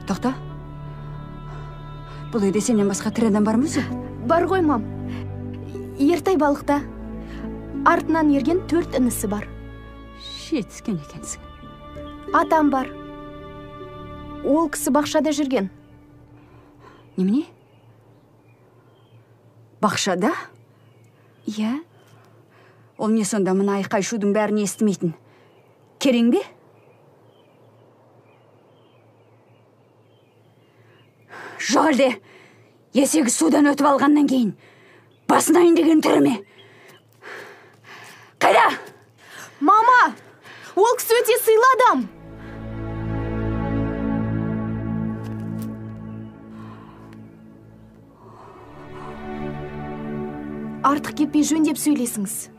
Тоқта. Бұл үйде сенен басқа тірі адам бар ма өзі? Бар ғой, мам. Ертай балықта. Артынан ерген 4 інісі бар. Жетіскен екенсің. Атам бар. Ол кісі бақшада жүрген. Немене? Бақшада? Иә. Ол не сонда мына айқай-шудың бәрін естімейтін? Керең бе? Жоқ әлде, есегі судан өтіп алғаннан кейін басынайын деген түрі ме? Қайда? Мама! Ол кісі өте сыйлы адам! Артық кетпей жөндеп сөйлесіңіз.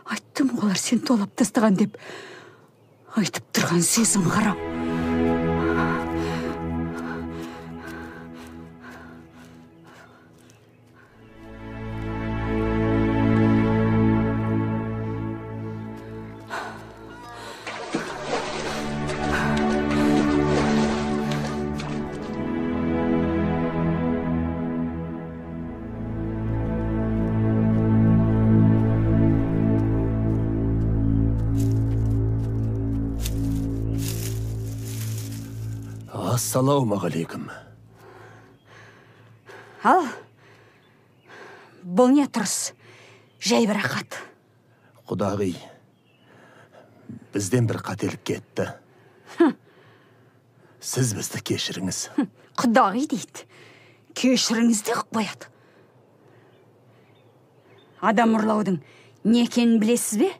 Айттым, олар сені толап тастаған деп. Айтып тұрған сөзім харам. Ассалаумағалейкум. Ал, бұл не тұрыс? Жай бір рахат. Құдағи, бізден бір қателік кетті. Сіз бізді кешіріңіз. Құдағи дейді. Кешіріңіз де қояды. Адам ұрлаудың не екенін білесіз бе?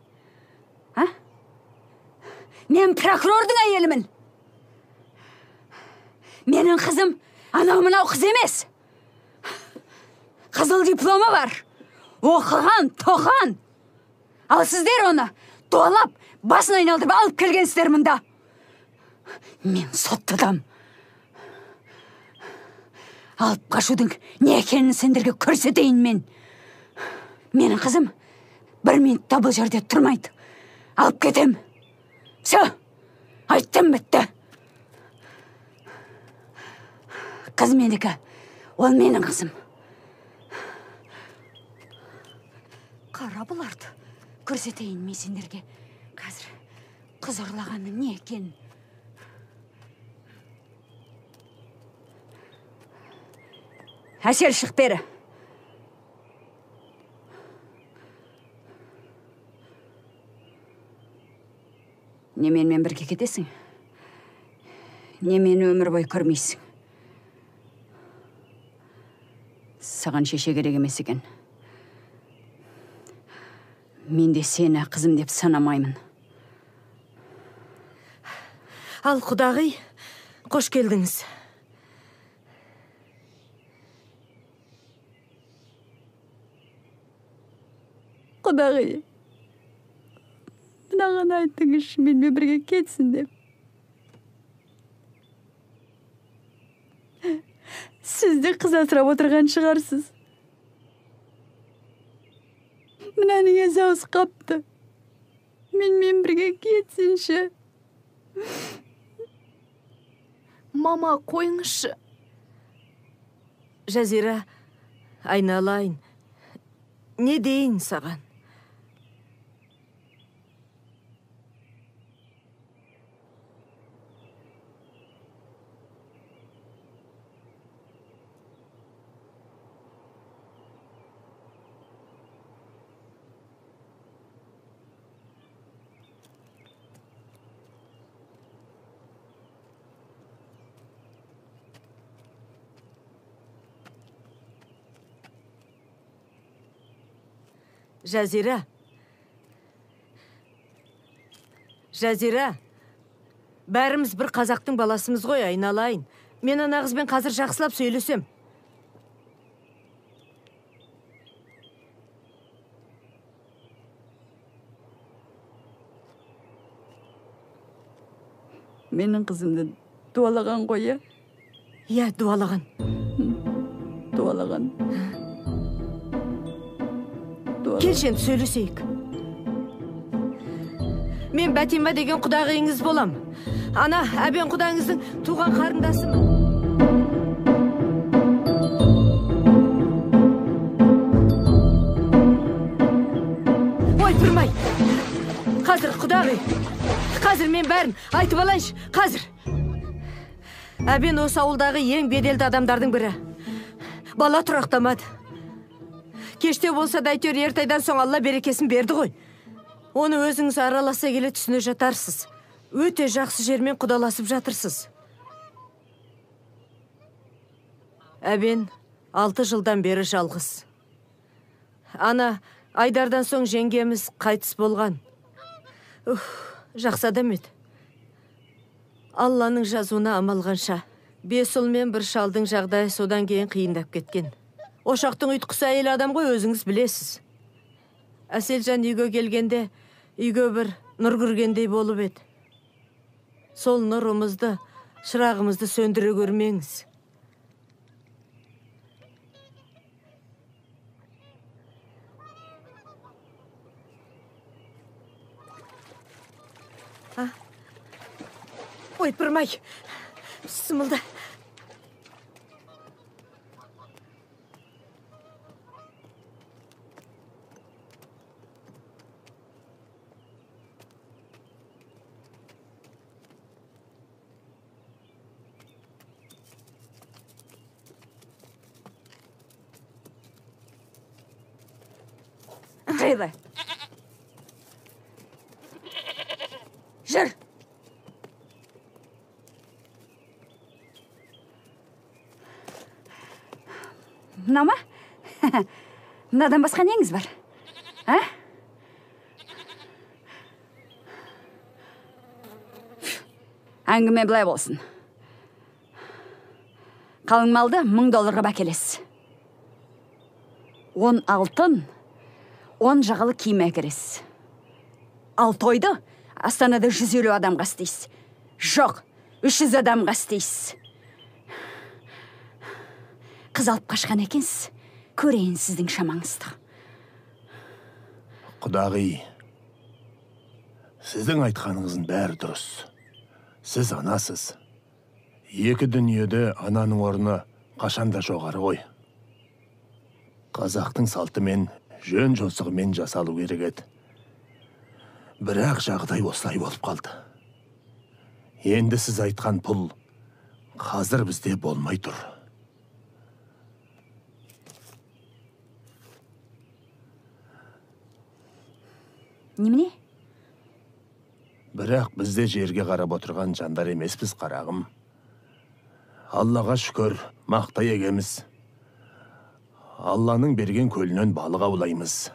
А? Мен прокурордың әйелімін. Менің қызым анау-мынау қыз емес. Қызыл дипломы бар. Оқыған, тоқан. Ал сіздер оны дуалап, басын айналдырып алып келгенсіздер мұнда. Мен соттадам. Алып қашудың не екенін сендерге көрсетейін мен. Менің қызым бір минутта бұл жерде тұрмайды. Алып кетем. Все, айттым бітті. Қыз менікі, ол менің қызым. Қара бұларды көрсетейін мен сендерге. Қазір қыз ұрлағанның не екенін. Әсел, шық бері. Не менімен бірге кетесің, не мені өмір бойы көрмейсің. Саған шеше керек емес екен. Мен де сені қызым деп санамаймын. Ал, құдағи, қош келдіңіз. Құдағи, мынаған айтыңызшы, менімен бірге кетсін деп. Сіз де қыз асырап отырған шығарсыз. Мынаның өзі ауыз қапты. Менімен бірге кетсінші. Мама, қойыңызшы. Жазира, айналайын. Не дейін саған? Жазира. Жазира. Бәріміз бір қазақтың баласымыз ғой, айналайын. Мен ана қызбен қазір жақсылап сөйлесем. Менің қызымды дуалаған ғой, иә? Иә, дуалаған. Дуалаған. Келші енді сөйлесейік. Мен Бәтима деген құдағиыңыз болам. Ана, Әбен құдаңыздың туған қарындасымын. Ой, тұрмай. Қазір, құдағи. Қазір мен бәрін айтып алайыншы. Қазір. Әбен осы ауылдағы ең беделді адамдардың бірі. Бала тұрақтамады. Кеште болса да әйтеуір ертайдан соң Алла берекесін берді ғой. Оны өзіңіз араласа келе түсіне жатарсыз. Өте жақсы жермен құдаласып жатырсыз. Әбен 6 жылдан бері жалғыз. Ана, Айдардан соң жеңгеміз қайтыс болған. Уф, жақсы адам еді. Алланың жазуына амалғанша. 5 ұл мен бір шалдың жағдайы содан кейін қиындап кеткен. Ошақтың ұйтқысы әйел адам ғой, өзіңіз білесіз. Әселжан үйге келгенде, үйге бір нұр кіргендей болып еді. Сол нұрымызды, шырағымызды сөндіре көрмеңіз. Ой, пырмай, сымылда. Жайлы. Жүр. Мынау ма? Мынадан басқа неңіз бар? А? Әңгіме былай болсын. Қалың малды 1000 долларға әкелесіз. 10 алтын, 10 жағалы киім әкелесіз. Ал тойды Астанада 150 адамға істейсіз. Жоқ, 300 адамға істейсіз. Қыз алып қашқан екенсіз. Көрейін сіздің шамаңызды. Құдағи, сіздің айтқаныңыздың бәрі дұрыс. Сіз анасыз. Екі дүниеде ананың орны қашанда жоғары ғой. Қазақтың салтымен, жөн жосығымен жасалу керек еді. Бірақ жағдай осылай болып қалды. Енді сіз айтқан пұл қазір бізде болмай тұр. Немене? Бірақ бізде жерге қарап отырған жандар емеспіз, қарағым. Аллаға шүкір, мақта егеміз. Алланың берген көлінен балық аулаймыз.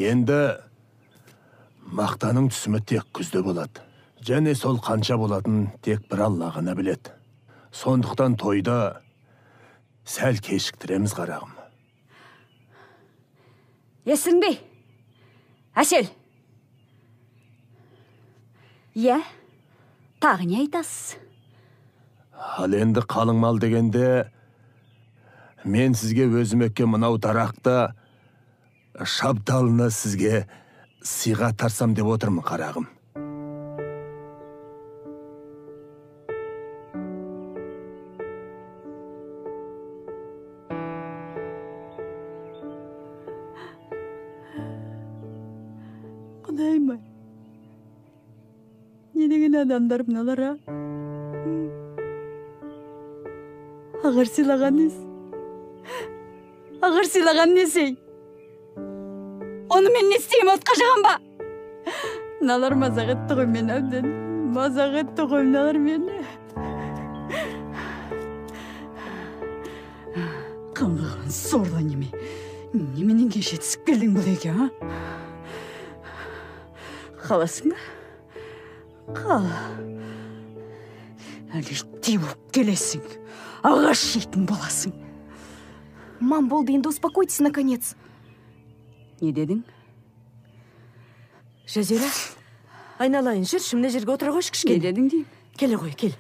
Енді мақтаның түсімі тек күзде болады. Және сол қанша болатын тек бір Алла ғана біледі. Сондықтан тойда сәл кешіктіреміз, қарағым. Естің бе? Әсел. Иә, тағы не айтасыз? Ал енді қалың мал дегенде, мен сізге өзім еккен мынау дарақты шабдалыны сізге сыйға тартсам деп отырмын, қарағым. Құдайым ай, не деген адамдар мыналар, а? Ағыр сыйлаған несі? Ағыр сыйлаған несі? Оны мен не істеймін, отқа жағам ба? Мыналар мазақ етті ғой мені әбден. Мазақ етті ғой мыналар мені. Қаңғыған сорлы неме. Неменен кеше түсіп келдің бұл үйге, а? Қаласың ба? Қал. Әлі иттей болып келесің. Ағаш жейтін боласың. Мам, болды, енді успокойтесь наконец. Не дедің? Жазира, айналайын, жүрші, мына жерге отыра қойшы кішкене. Не дедің деймін? Келе ғой, кел.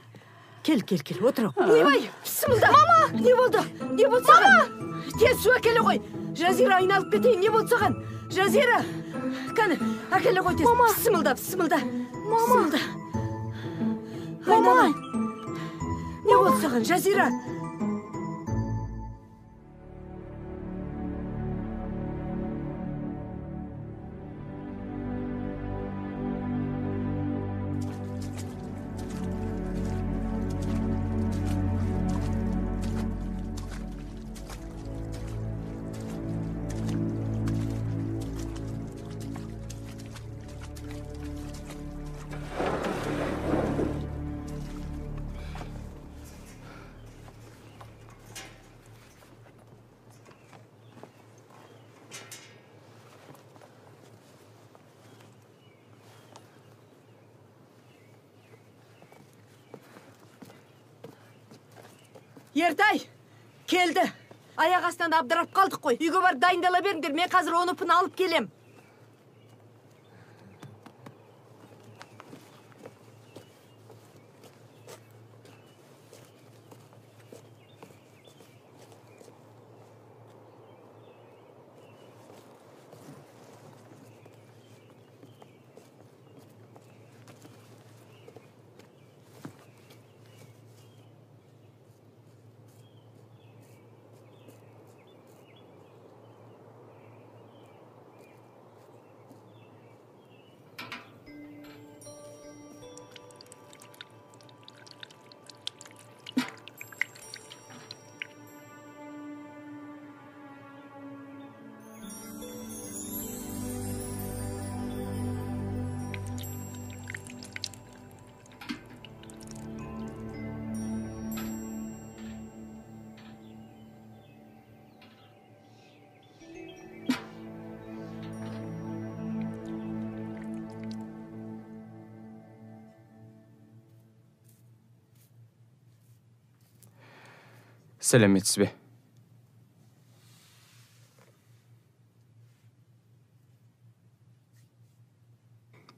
Кел, кел, кел, отыра ғой. Ойбай, пісімілда! Мама! Не болды? Не болды саған? Мама! Тез су әкеле ғой. Жазира, айналып кетейін, не болды саған? Жазира! Кәні, әкеле ғой тез. Мама! Пісімілда, пісімілда. Мама! Мама! Не болды саған, Жазира? Ертай, келді. Аяқ астынан абдырап қалдық қой. Үйге барып дайындала беріңдер. Мен қазір оны-пыны алып келем. Сәлеметсіз бе?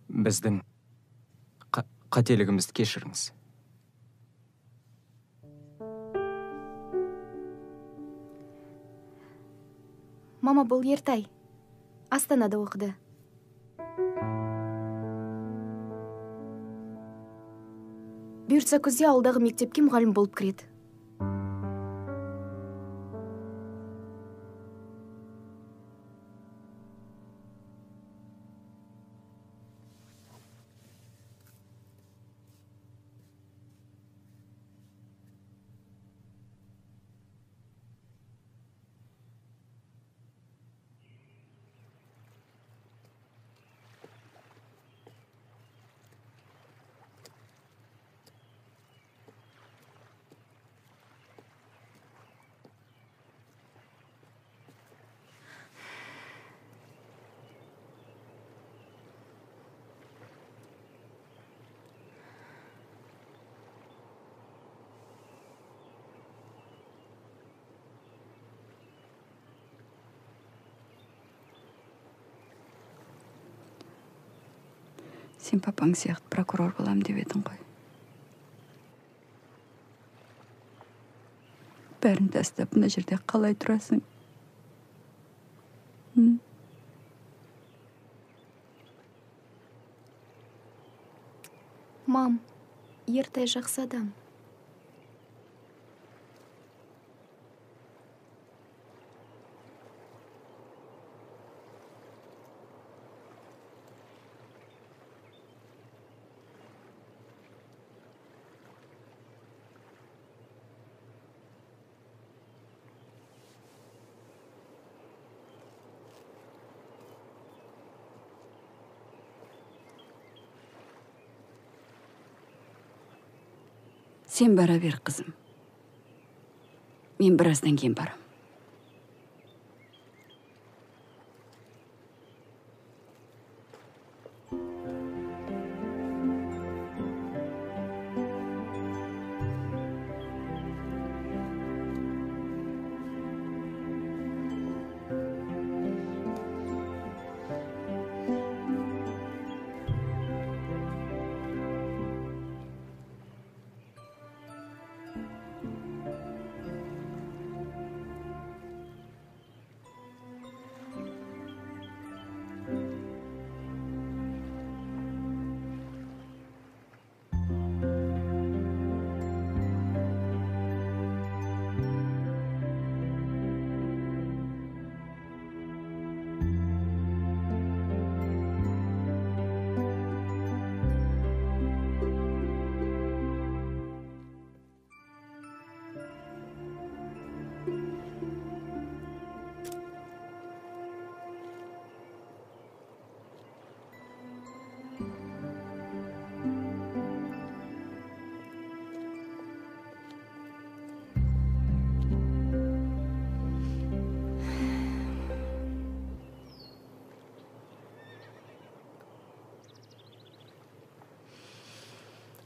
Біздің қателігімізді кешіріңіз. Мама, бұл Ертай. Астанада оқыды. Бұйыртса күзде ауылдағы мектепке мұғалім болып кіреді. Сен папаң сияқты прокурор болам деп едің ғой. Бәрін тастап мына жерде қалай тұрасың? Мам, Ертай жақсы адам. Сен бара бер, қызым. Мен біраздан кейін барам.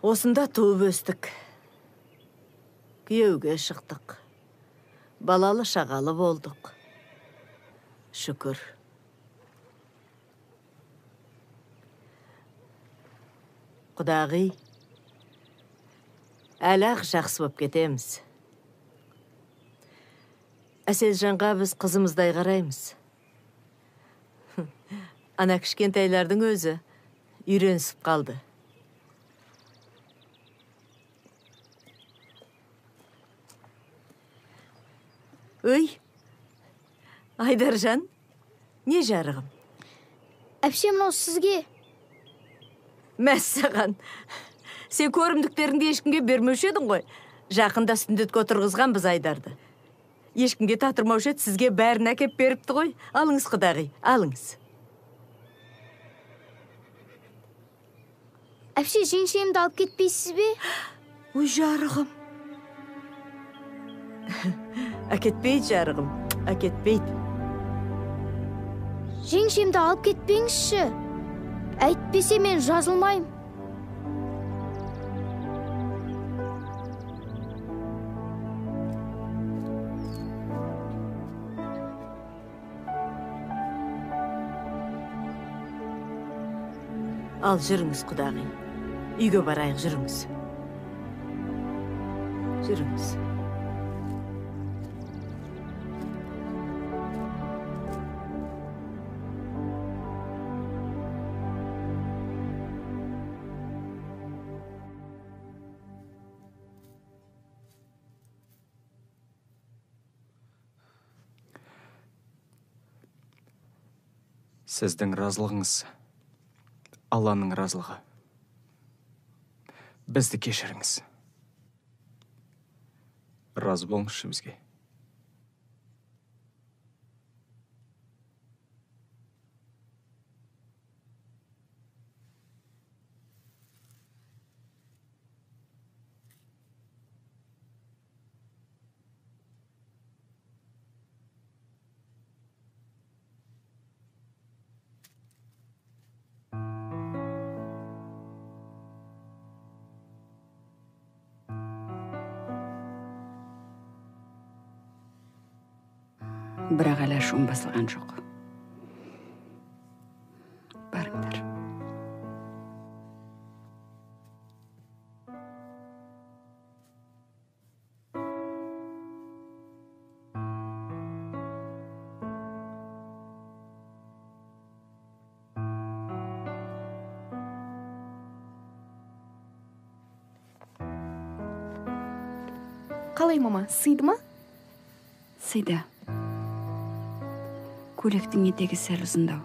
Осында туып өстік. Күйеуге шықтық. Балалы шағалы болдық. Шүкір. Құдағи, әлі-ақ жақсы боп кетеміз. Әселжанға біз қызымыздай қараймыз. Ана кішкентайлардың өзі үйренісіп қалды. Өй, Айдаржан, не жарығым? Әпше, мынау сізге. Мәссаған, сен көрімдіктеріңді ешкімге бермеуші едің ғой. Жақында сүндетке отырғызған біз Айдарды. Ешкімге татырмаушы еді, сізге бәрін әкеп беріпті ғой. Алыңыз, құдағи, алыңыз. Әпше, жеңшемді алып кетпейсіз бе? Өй, жарығым. Әкетпейді, жарығым, әкетпейді. Жеңшемді алып кетпеңізші. Әйтпесе мен жазылмаймын. Ал жүріңіз, құдағи. Үйге барайық, жүріңіз. Жүріңіз. Сіздің разылығыңыз Алланың разылығы. Бізді кешіріңіз. Разы болыңызшы бізге. Бірақ әлі ашуым басылған жоқ. Барыңдар. Қалай, мама, сыйды ма? Сыйды. Көйлектің етегі сәл ұзындау.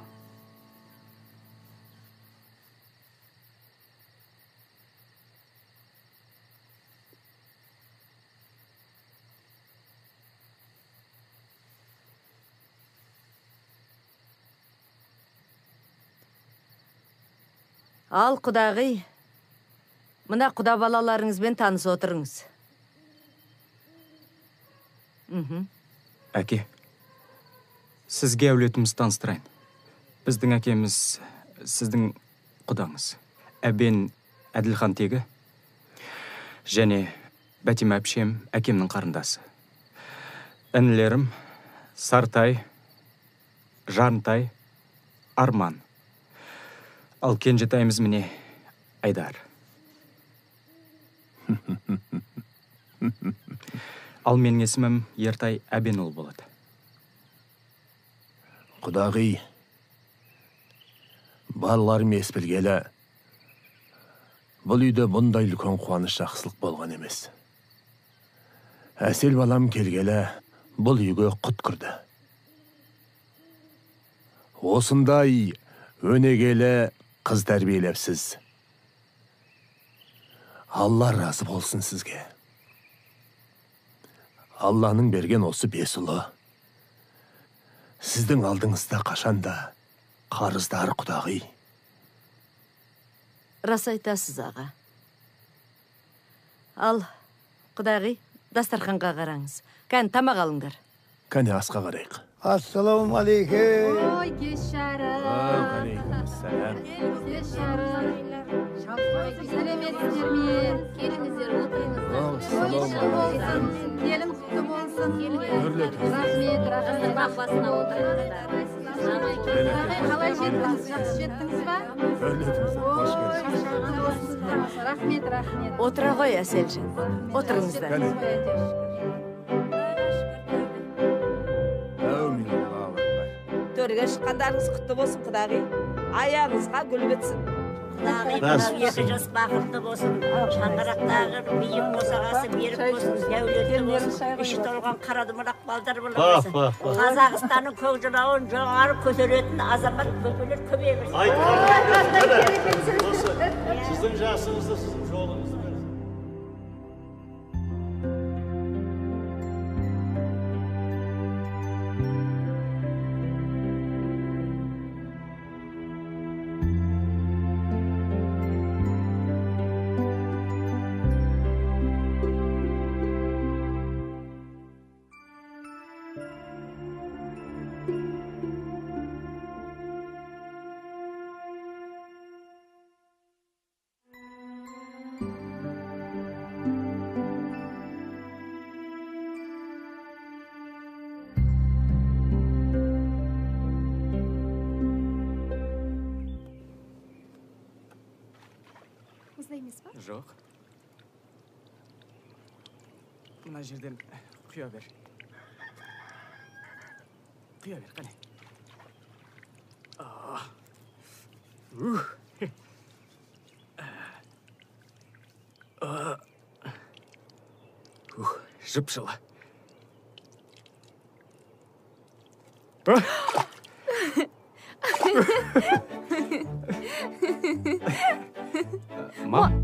Ал, құдағи, мына құда балаларыңызбен таныс отырыңыз. Әке, сізге әулетімізді таныстырайын. Біздің әкеміз сіздің құдаңыз. Әбен Әділхан тегі және Бәтима әпшем әкемнің қарындасы. Інілерім Сартай, Жарынтай, Арман. Ал кенжетайымыз міне Айдар. Ал менің есімім Ертай Әбенұлы болады. Құдағи, балаларым ес білгелі, бұл үйде бұндай үлкен қуаныш жақсылық болған емес. Әсел балам келгелі, бұл үйге құт кірді. Осындай өнегелі қыз тәрбиелепсіз. Алла разы болсын сізге. Алланың берген осы бес ұлы сіздің алдыңызда қашанда қарыздар, құдағи. Рас айтасыз, аға. Ал, құдағи, дастарханға қараңыз. Кәне, тамақ алыңдар. Кәне, асқа қарайық. Ассалаумағалейкум. Ой, кеш жарық. Уағалейкумассалам. Кеш жарық. Сәлеметсіздер ме? Келіңіздер, отырыңыздар. Ассалаумағалейкум. Келін құтты болсын. Рахмет, рахмет. Басына отырыңыздар. Қалай жеттіңіз? Жақсы жеттіңіз ба? Рахмет, рахмет. Отыра ғой, Әселжан. Отырыңыздар. Төрге шыққандарыңыз құтты болсын, құдағи. Аяғыңызға гүл бітсін. Құдағи, екі жас бақытты болсын. Шаңырақтағы биік босағасы берік болсын, дәулетті болсын. Іші толған қара домалақ балдар бола берсін. Қазақстанның көк жырауын жоғары көтеретін азамат бөпелер көбейе берсін. Сіздің жасыңызды, сіздің жолыңызды. Thank емес па? Жоқ. Мына жерден құя бер. Құя бер, қане. Жып-жылы. Мам.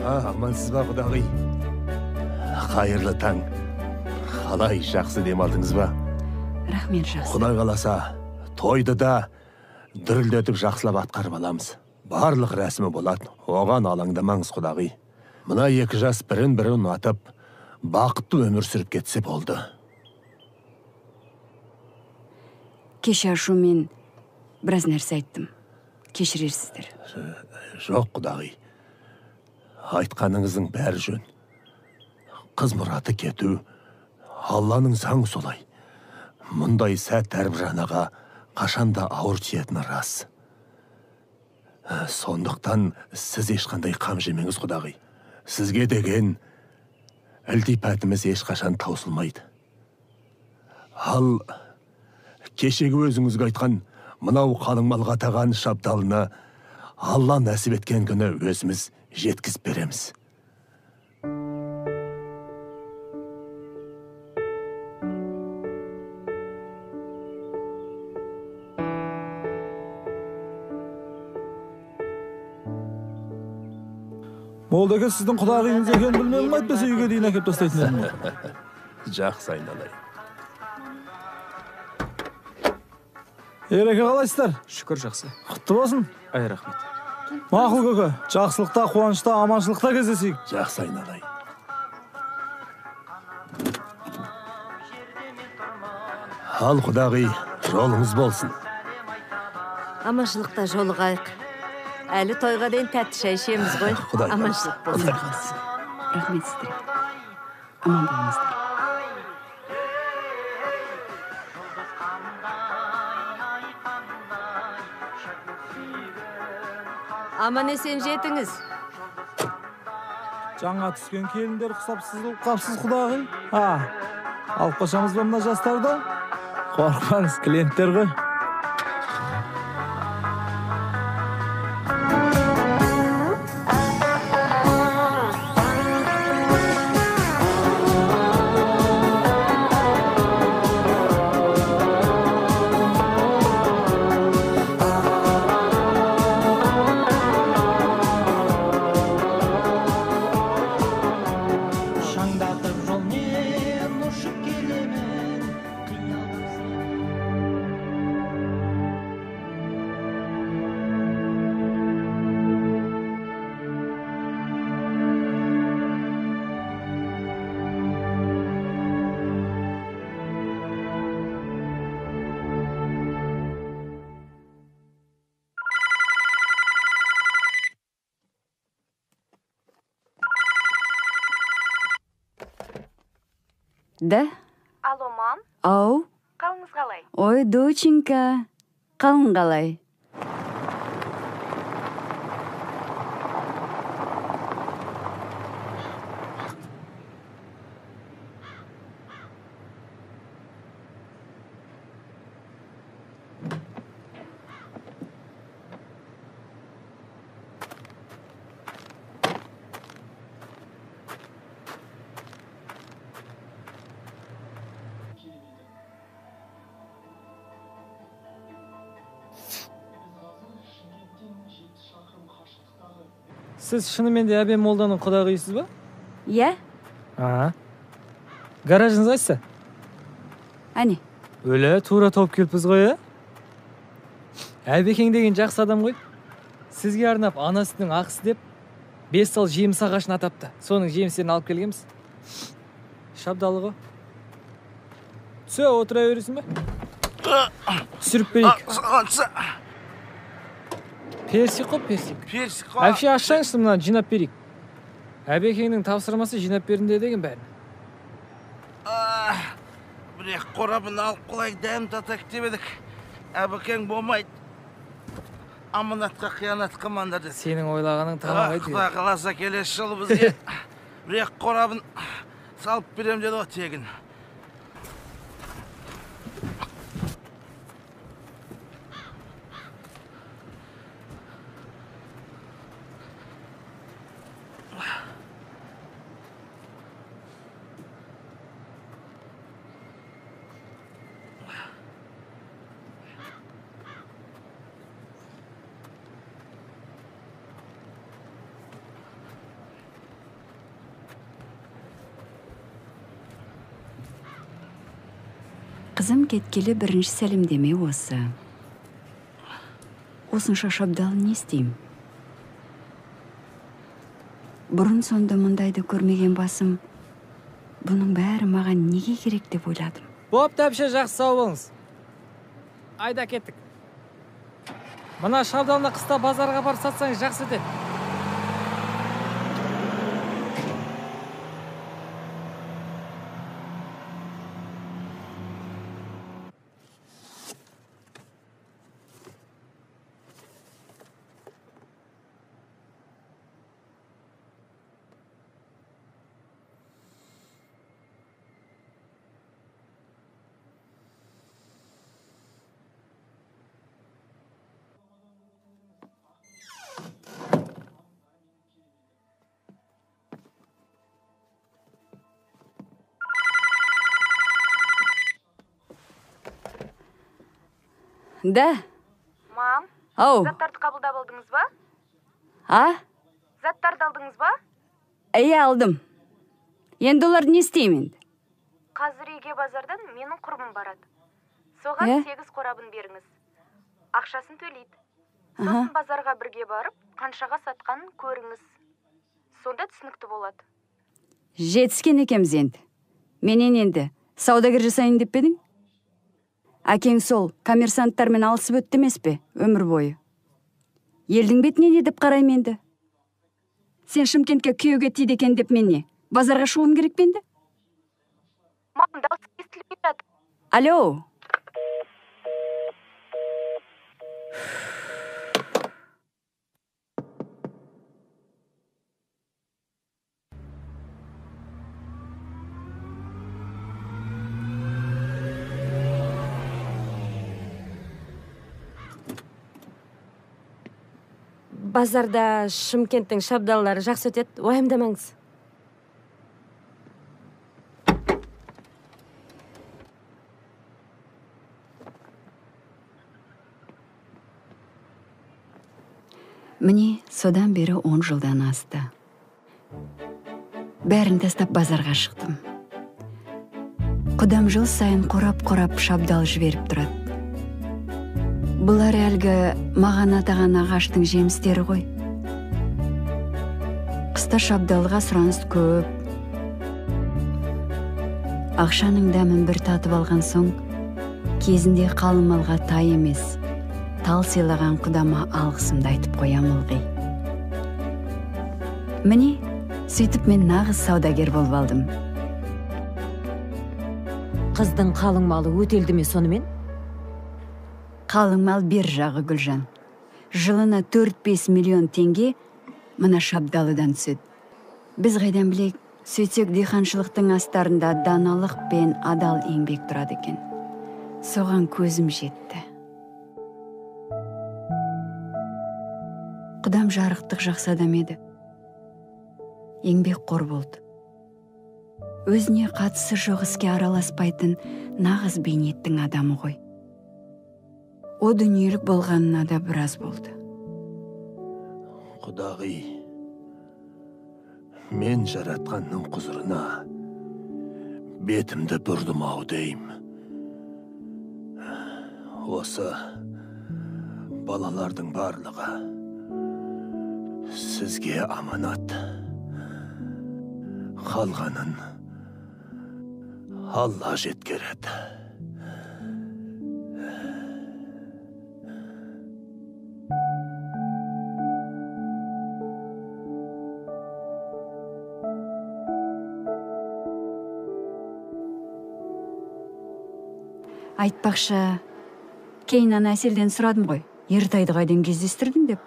Амансыз ба, құдағи? Қайырлы таң. Қалай, жақсы демалдыңыз ба? Рахмет, жақсы. Құдай қаласа, тойды да дүрілдетіп жақсылап атқарып аламыз. Барлық рәсімі болады. Оған алаңдамаңыз, құдағи. Мына екі жас бірін-бірі ұнатып, бақытты өмір сүріп кетсе болды. Кеше ашумен біраз нәрсе айттым. Кешірерсіздер. Жоқ, құдағи. Айтқаныңыздың бәрі жөн. Қыз мұраты кету, Алланың заңы солай. Мұндай сәт әрбір анаға қашанда ауыр тиетіні рас. Сондықтан сіз ешқандай қам жемеңіз, құдағи. Сізге деген ілтипатымыз ешқашан таусылмайды. Ал кешегі өзіңізге айтқан мынау қалың малға таған шабдалыны Алла нәсіп еткен күні өзіміз жеткізіп береміз. Молдеке, сіздің құдағиыңыз екенін білмедім, әйтпесе үйге дейін әкеп тастайтын едім. Жақсы, айналайын. Ереке, қалайсыздар? Шүкір, жақсы. Құтты болсын. Ай, рахмет. Мақұл, көке. Жақсылықта, қуанышта, аманшылықта кездесейік. Жақсы, айналайын. Ал, құдағи, жолыңыз болсын. Аманшылықта жолығайық. Әлі тойға дейін тәтті шай ішеміз ғой. Аманшылық болсын. Рахмет сіздерге. Аман болыңыздар. Аман есен жетіңіз. Жаңа түскен келіндер құсап сызылып қапсыз, құдағи. Алып қашамыз ба мына жастарды? Қорықпаңыз, клиенттер ғой. Да? Алло, мам. Ау. Қалыңыз қалай? Ой, доченька, қалың қалай? Сіз шынымен де Әбен молданың құдағисыз ба? Иә. Гаражыңыз қайсы? Әне. Өлі, тура тауып келіппіз ғой, ә? Әбекең деген жақсы адам ғой. Сізге арнап ана сүтінің ақысы деп 5 сал жеміс ағашын атапты. Соның жемістерін алып келгенбіз. Шабдалы ғой. Все, отыра бересің бе? Түсіріп берейік. Персик қой, персик. Персик қой. Әпше, ашсаңызшы, мынаны жинап берейік. Әбекеңнің тапсырмасы жинап беріңдер деген бәрін. Бір екі қорабын алып қалайық, дәм татайық деп едік. Әбекең болмайды. Аманатқа қиянат қылмаңдар деді. Сенің ойлағаның танымайды. Құдай қаласа келесі жылы бізге бір екі қорабын салып берем деді ғой тегін. Қызым кеткелі бірінші сәлемдеме осы. Осынша шабдал не істеймін? Бұрын сонды мұндайды көрмеген басым, бұның бәрі маған неге керек деп ойладым. Бопты, әпше, жақсы, сау болыңыз. Айда кеттік. Мына шабдалны қыста базарға барып сатсаңыз жақсы өтеді. Да. Мам, ау. Заттарды қабылдап алдыңыз ба? А? Заттарды алдыңыз ба? Иә, алдым. Енді оларды не істеймін енді? Қазір үйге базардан менің құрбым барады. Соған 8 қорабын беріңіз. Ақшасын төлейді. Сосын базарға бірге барып, қаншаға сатқанын көріңіз. Сонда түсінікті болады. Жетіскен екенбіз енді. Менен енді саудагер жасайын деп пе едің? Әкең сол коммерсанттармен алысып өтті емес пе өмір бойы? Елдің бетіне не деп қараймын енді? Сен Шымкентке күйеуге тиді екен деп мен не? Базарға шығуым керек пе енді? Мам, дауыс естілмей жатыр. Алло. Базарда Шымкенттің шабдаллары жақсы өтеді, уайымдамаңыз. Міне, содан бері 10 жылдан асты. Бәрін тастап базарға шықтым. Құдам жыл сайын қорап-қорап шабдал жіберіп тұрады. Бұлар әлгі маған атаған ағаштың жемістері ғой. Қыста шабдалға сұраныс көп. Ақшаның дәмін бір татып алған соң, кезінде қалың малға тай емес, тал сыйлаған құдама алғысымды айтып қоям ылғи. Міне, сөйтіп мен нағыз саудагер болып алдым. Қыздың қалың малы өтелді ме сонымен? Қалың мал бер жағы, Гүлжан. Жылына 4-5 миллион теңге мына шабдалыдан түседі. Біз қайдан білейік, сөйтсек диқаншылықтың астарында даналық пен адал еңбек тұрады екен. Соған көзім жетті. Құдам жарықтық жақсы адам еді. Еңбекқор болды. Өзіне қатысы жоқ іске араласпайтын нағыз бейнеттің адамы ғой. О дүниелік болғанына да біраз болды. Құдағи, мен жаратқанның құзырына бетімді бұрдым ау деймін. Осы балалардың барлығы сізге аманат. Қалғанын Алла жеткереді. Айтпақшы, кейін ана Әселден сұрадым ғой, Ертайды қайдан кездестірдің деп.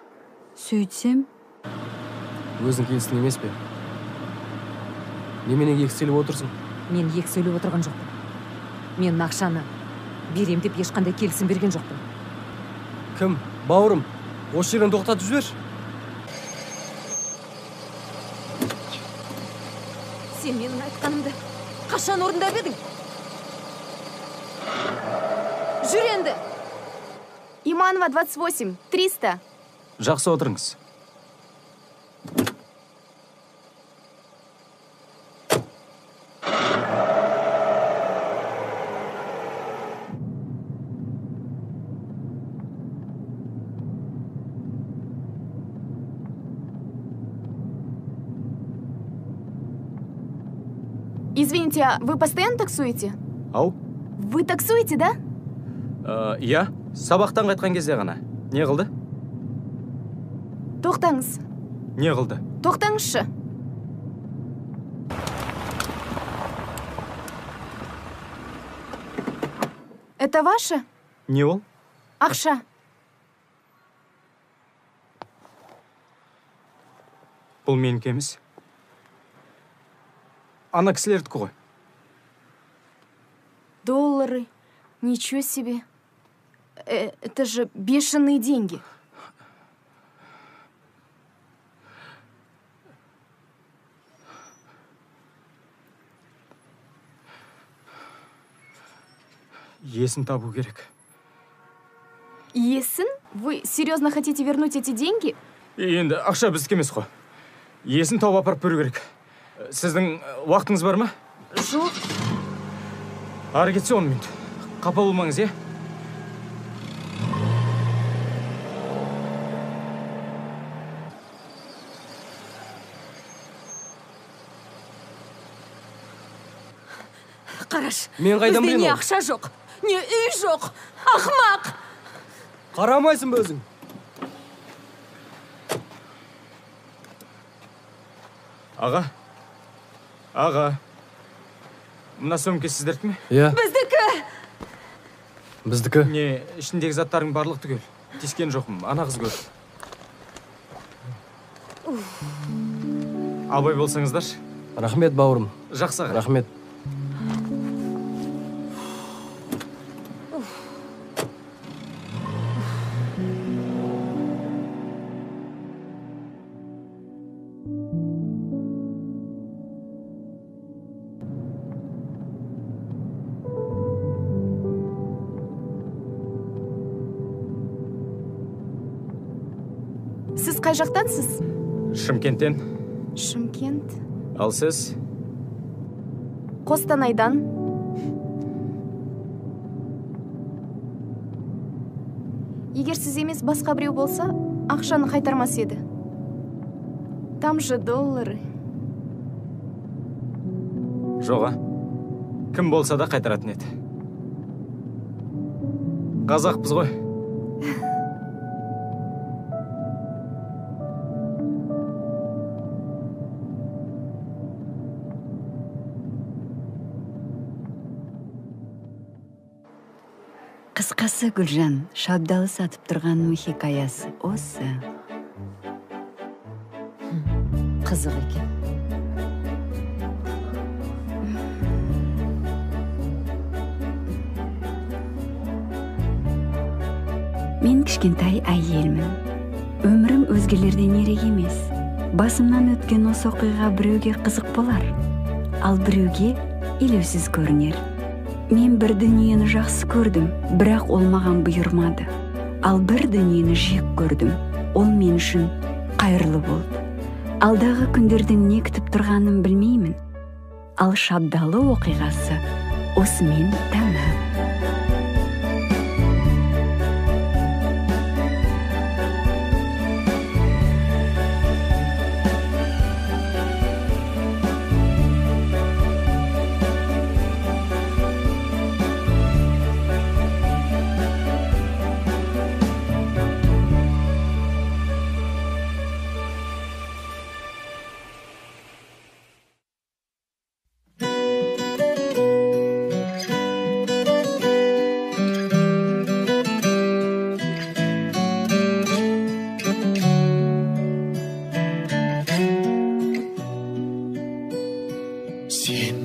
Сөйтсем... Өзің келістің емес пе? Неменеге екі сөйлеп отырсың? Мен екі сөйлеп отырған жоқпын. Мен ақшаны берем деп ешқандай келісім берген жоқпын. Кім? Бауырым, осы жерден тоқтатып жіберші. Сен менің айтқанымды қашан орындап едің? Жүр енді. Иманова, 28, 300. Жақсы отырыңыз. Извините, а вы постоянно таксуете? Ау? Вы таксуете, да? Иә, сабақтан қайтқан кезде ғана. Не қылды? Тоқтаңыз. Не қылды? Тоқтаңызшы. Это ваше? Не ол? Ақша. Бұл менікі емес. Ана кісілердікі ғой. Доллары. Ничего себе. Это же бешеные деньги. Иесін табу керек. Иесін? Вы серьезно хотите вернуть эти деньги? Енді ақша біздікі емес қой. Иесін тауып апарып беру керек. Сіздің уақытыңыз бар ма? Жоқ. Ары кетсе 10 минут. Қапа болмаңыз, е? Қараш, мен қайдан бізде білейін не ол? ақша жоқ, не үй жоқ. Ақымақ! Қарамайсың ба өзің? Аға, аға, мына сөмке сіздердікі ме? Иә. Біздікі. Біздікі. Не, ішіндегі заттардың барлығы түгел. Тиіскен жоқпын, ана қыз көрді. Абай болсаңыздаршы. Рахмет, бауырым. Жақсы аға. Рахмет. Сіз қай жақтансыз? Шымкенттен. Шымкент. Ал сіз? Қостанайдан. Егер сіз емес басқа біреу болса, ақшаны қайтармас еді. Там же доллары. Жоға. Кім болса да қайтаратын еді. Қазақпыз ғой. Қысқасы, Гүлжан, шабдалы сатып тұрғанның хикаясы осы. Қызық екен. Мен кішкентай әйелмін. Өмірім өзгелерден ерек емес. Басымнан өткен осы оқиға біреуге қызық болар, ал біреуге елеусіз көрінер. Мен бір дүниені жақсы көрдім, бірақ ол маған бұйырмады. Ал бір дүниені жек көрдім, ол мен үшін қайырлы болды. Алдағы күндердің не күтіп тұрғанын білмеймін. Ал шабдалы оқиғасы осымен тәмам.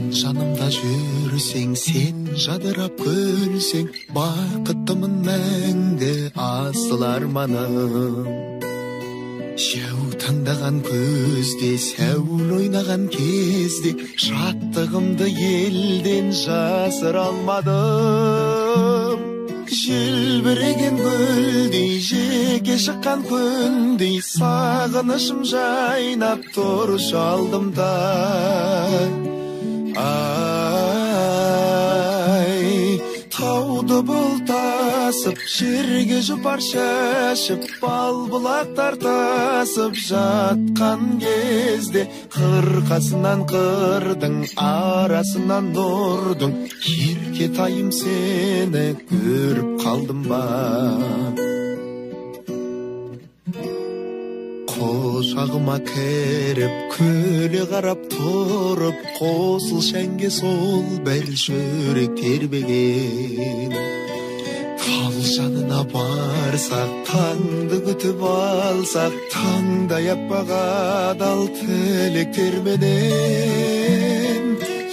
Сен жанымда жүрсең, сен жадырап күлсең, бақыттымын мәңгі асыл арманым. Жаутаңдаған көзде, сәул ойнаған кезде, шаттығымды елден жасыра алмадым. Желбіреген гүлдей, жеке шыққан күндей, сағынышым жайнап тұр алдымда. Ай, тауды бұлтасып, жерге жұпар шашып, бал бұлақтар тасып жатқан кезде, қырқасынан қырдың, арасынан нұрдың, еркетайым сені көріп қалдым ба? Құшағыма кіріп, күле қарап тұрып, қосыл шәңге сол бір жүрек тербеген. Тал жанына барсақ, таңды күтіп алсақ, таңдай аппақ адал тілектерменен.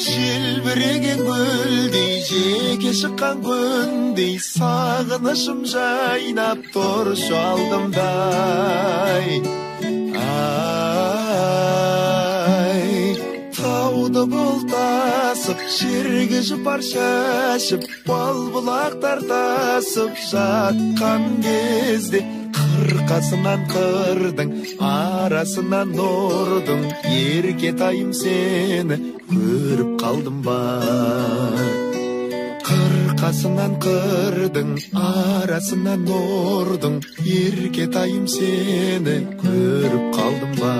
Желбіреген гүлдей, жеке шыққан күндей, сағынышым жайнап тұр алдымдай. Ай, тауды бұлтасып, жерге жұпар шашып, бал бұлақтар тасып жатқан кезде, қырқасынан қырдың, арасынан нұрдың, еркетайым сені көріп қалдым ба? Қырқасынан қырдың, арасынан нұрдың, еркетайым сені көріп қалдым ба?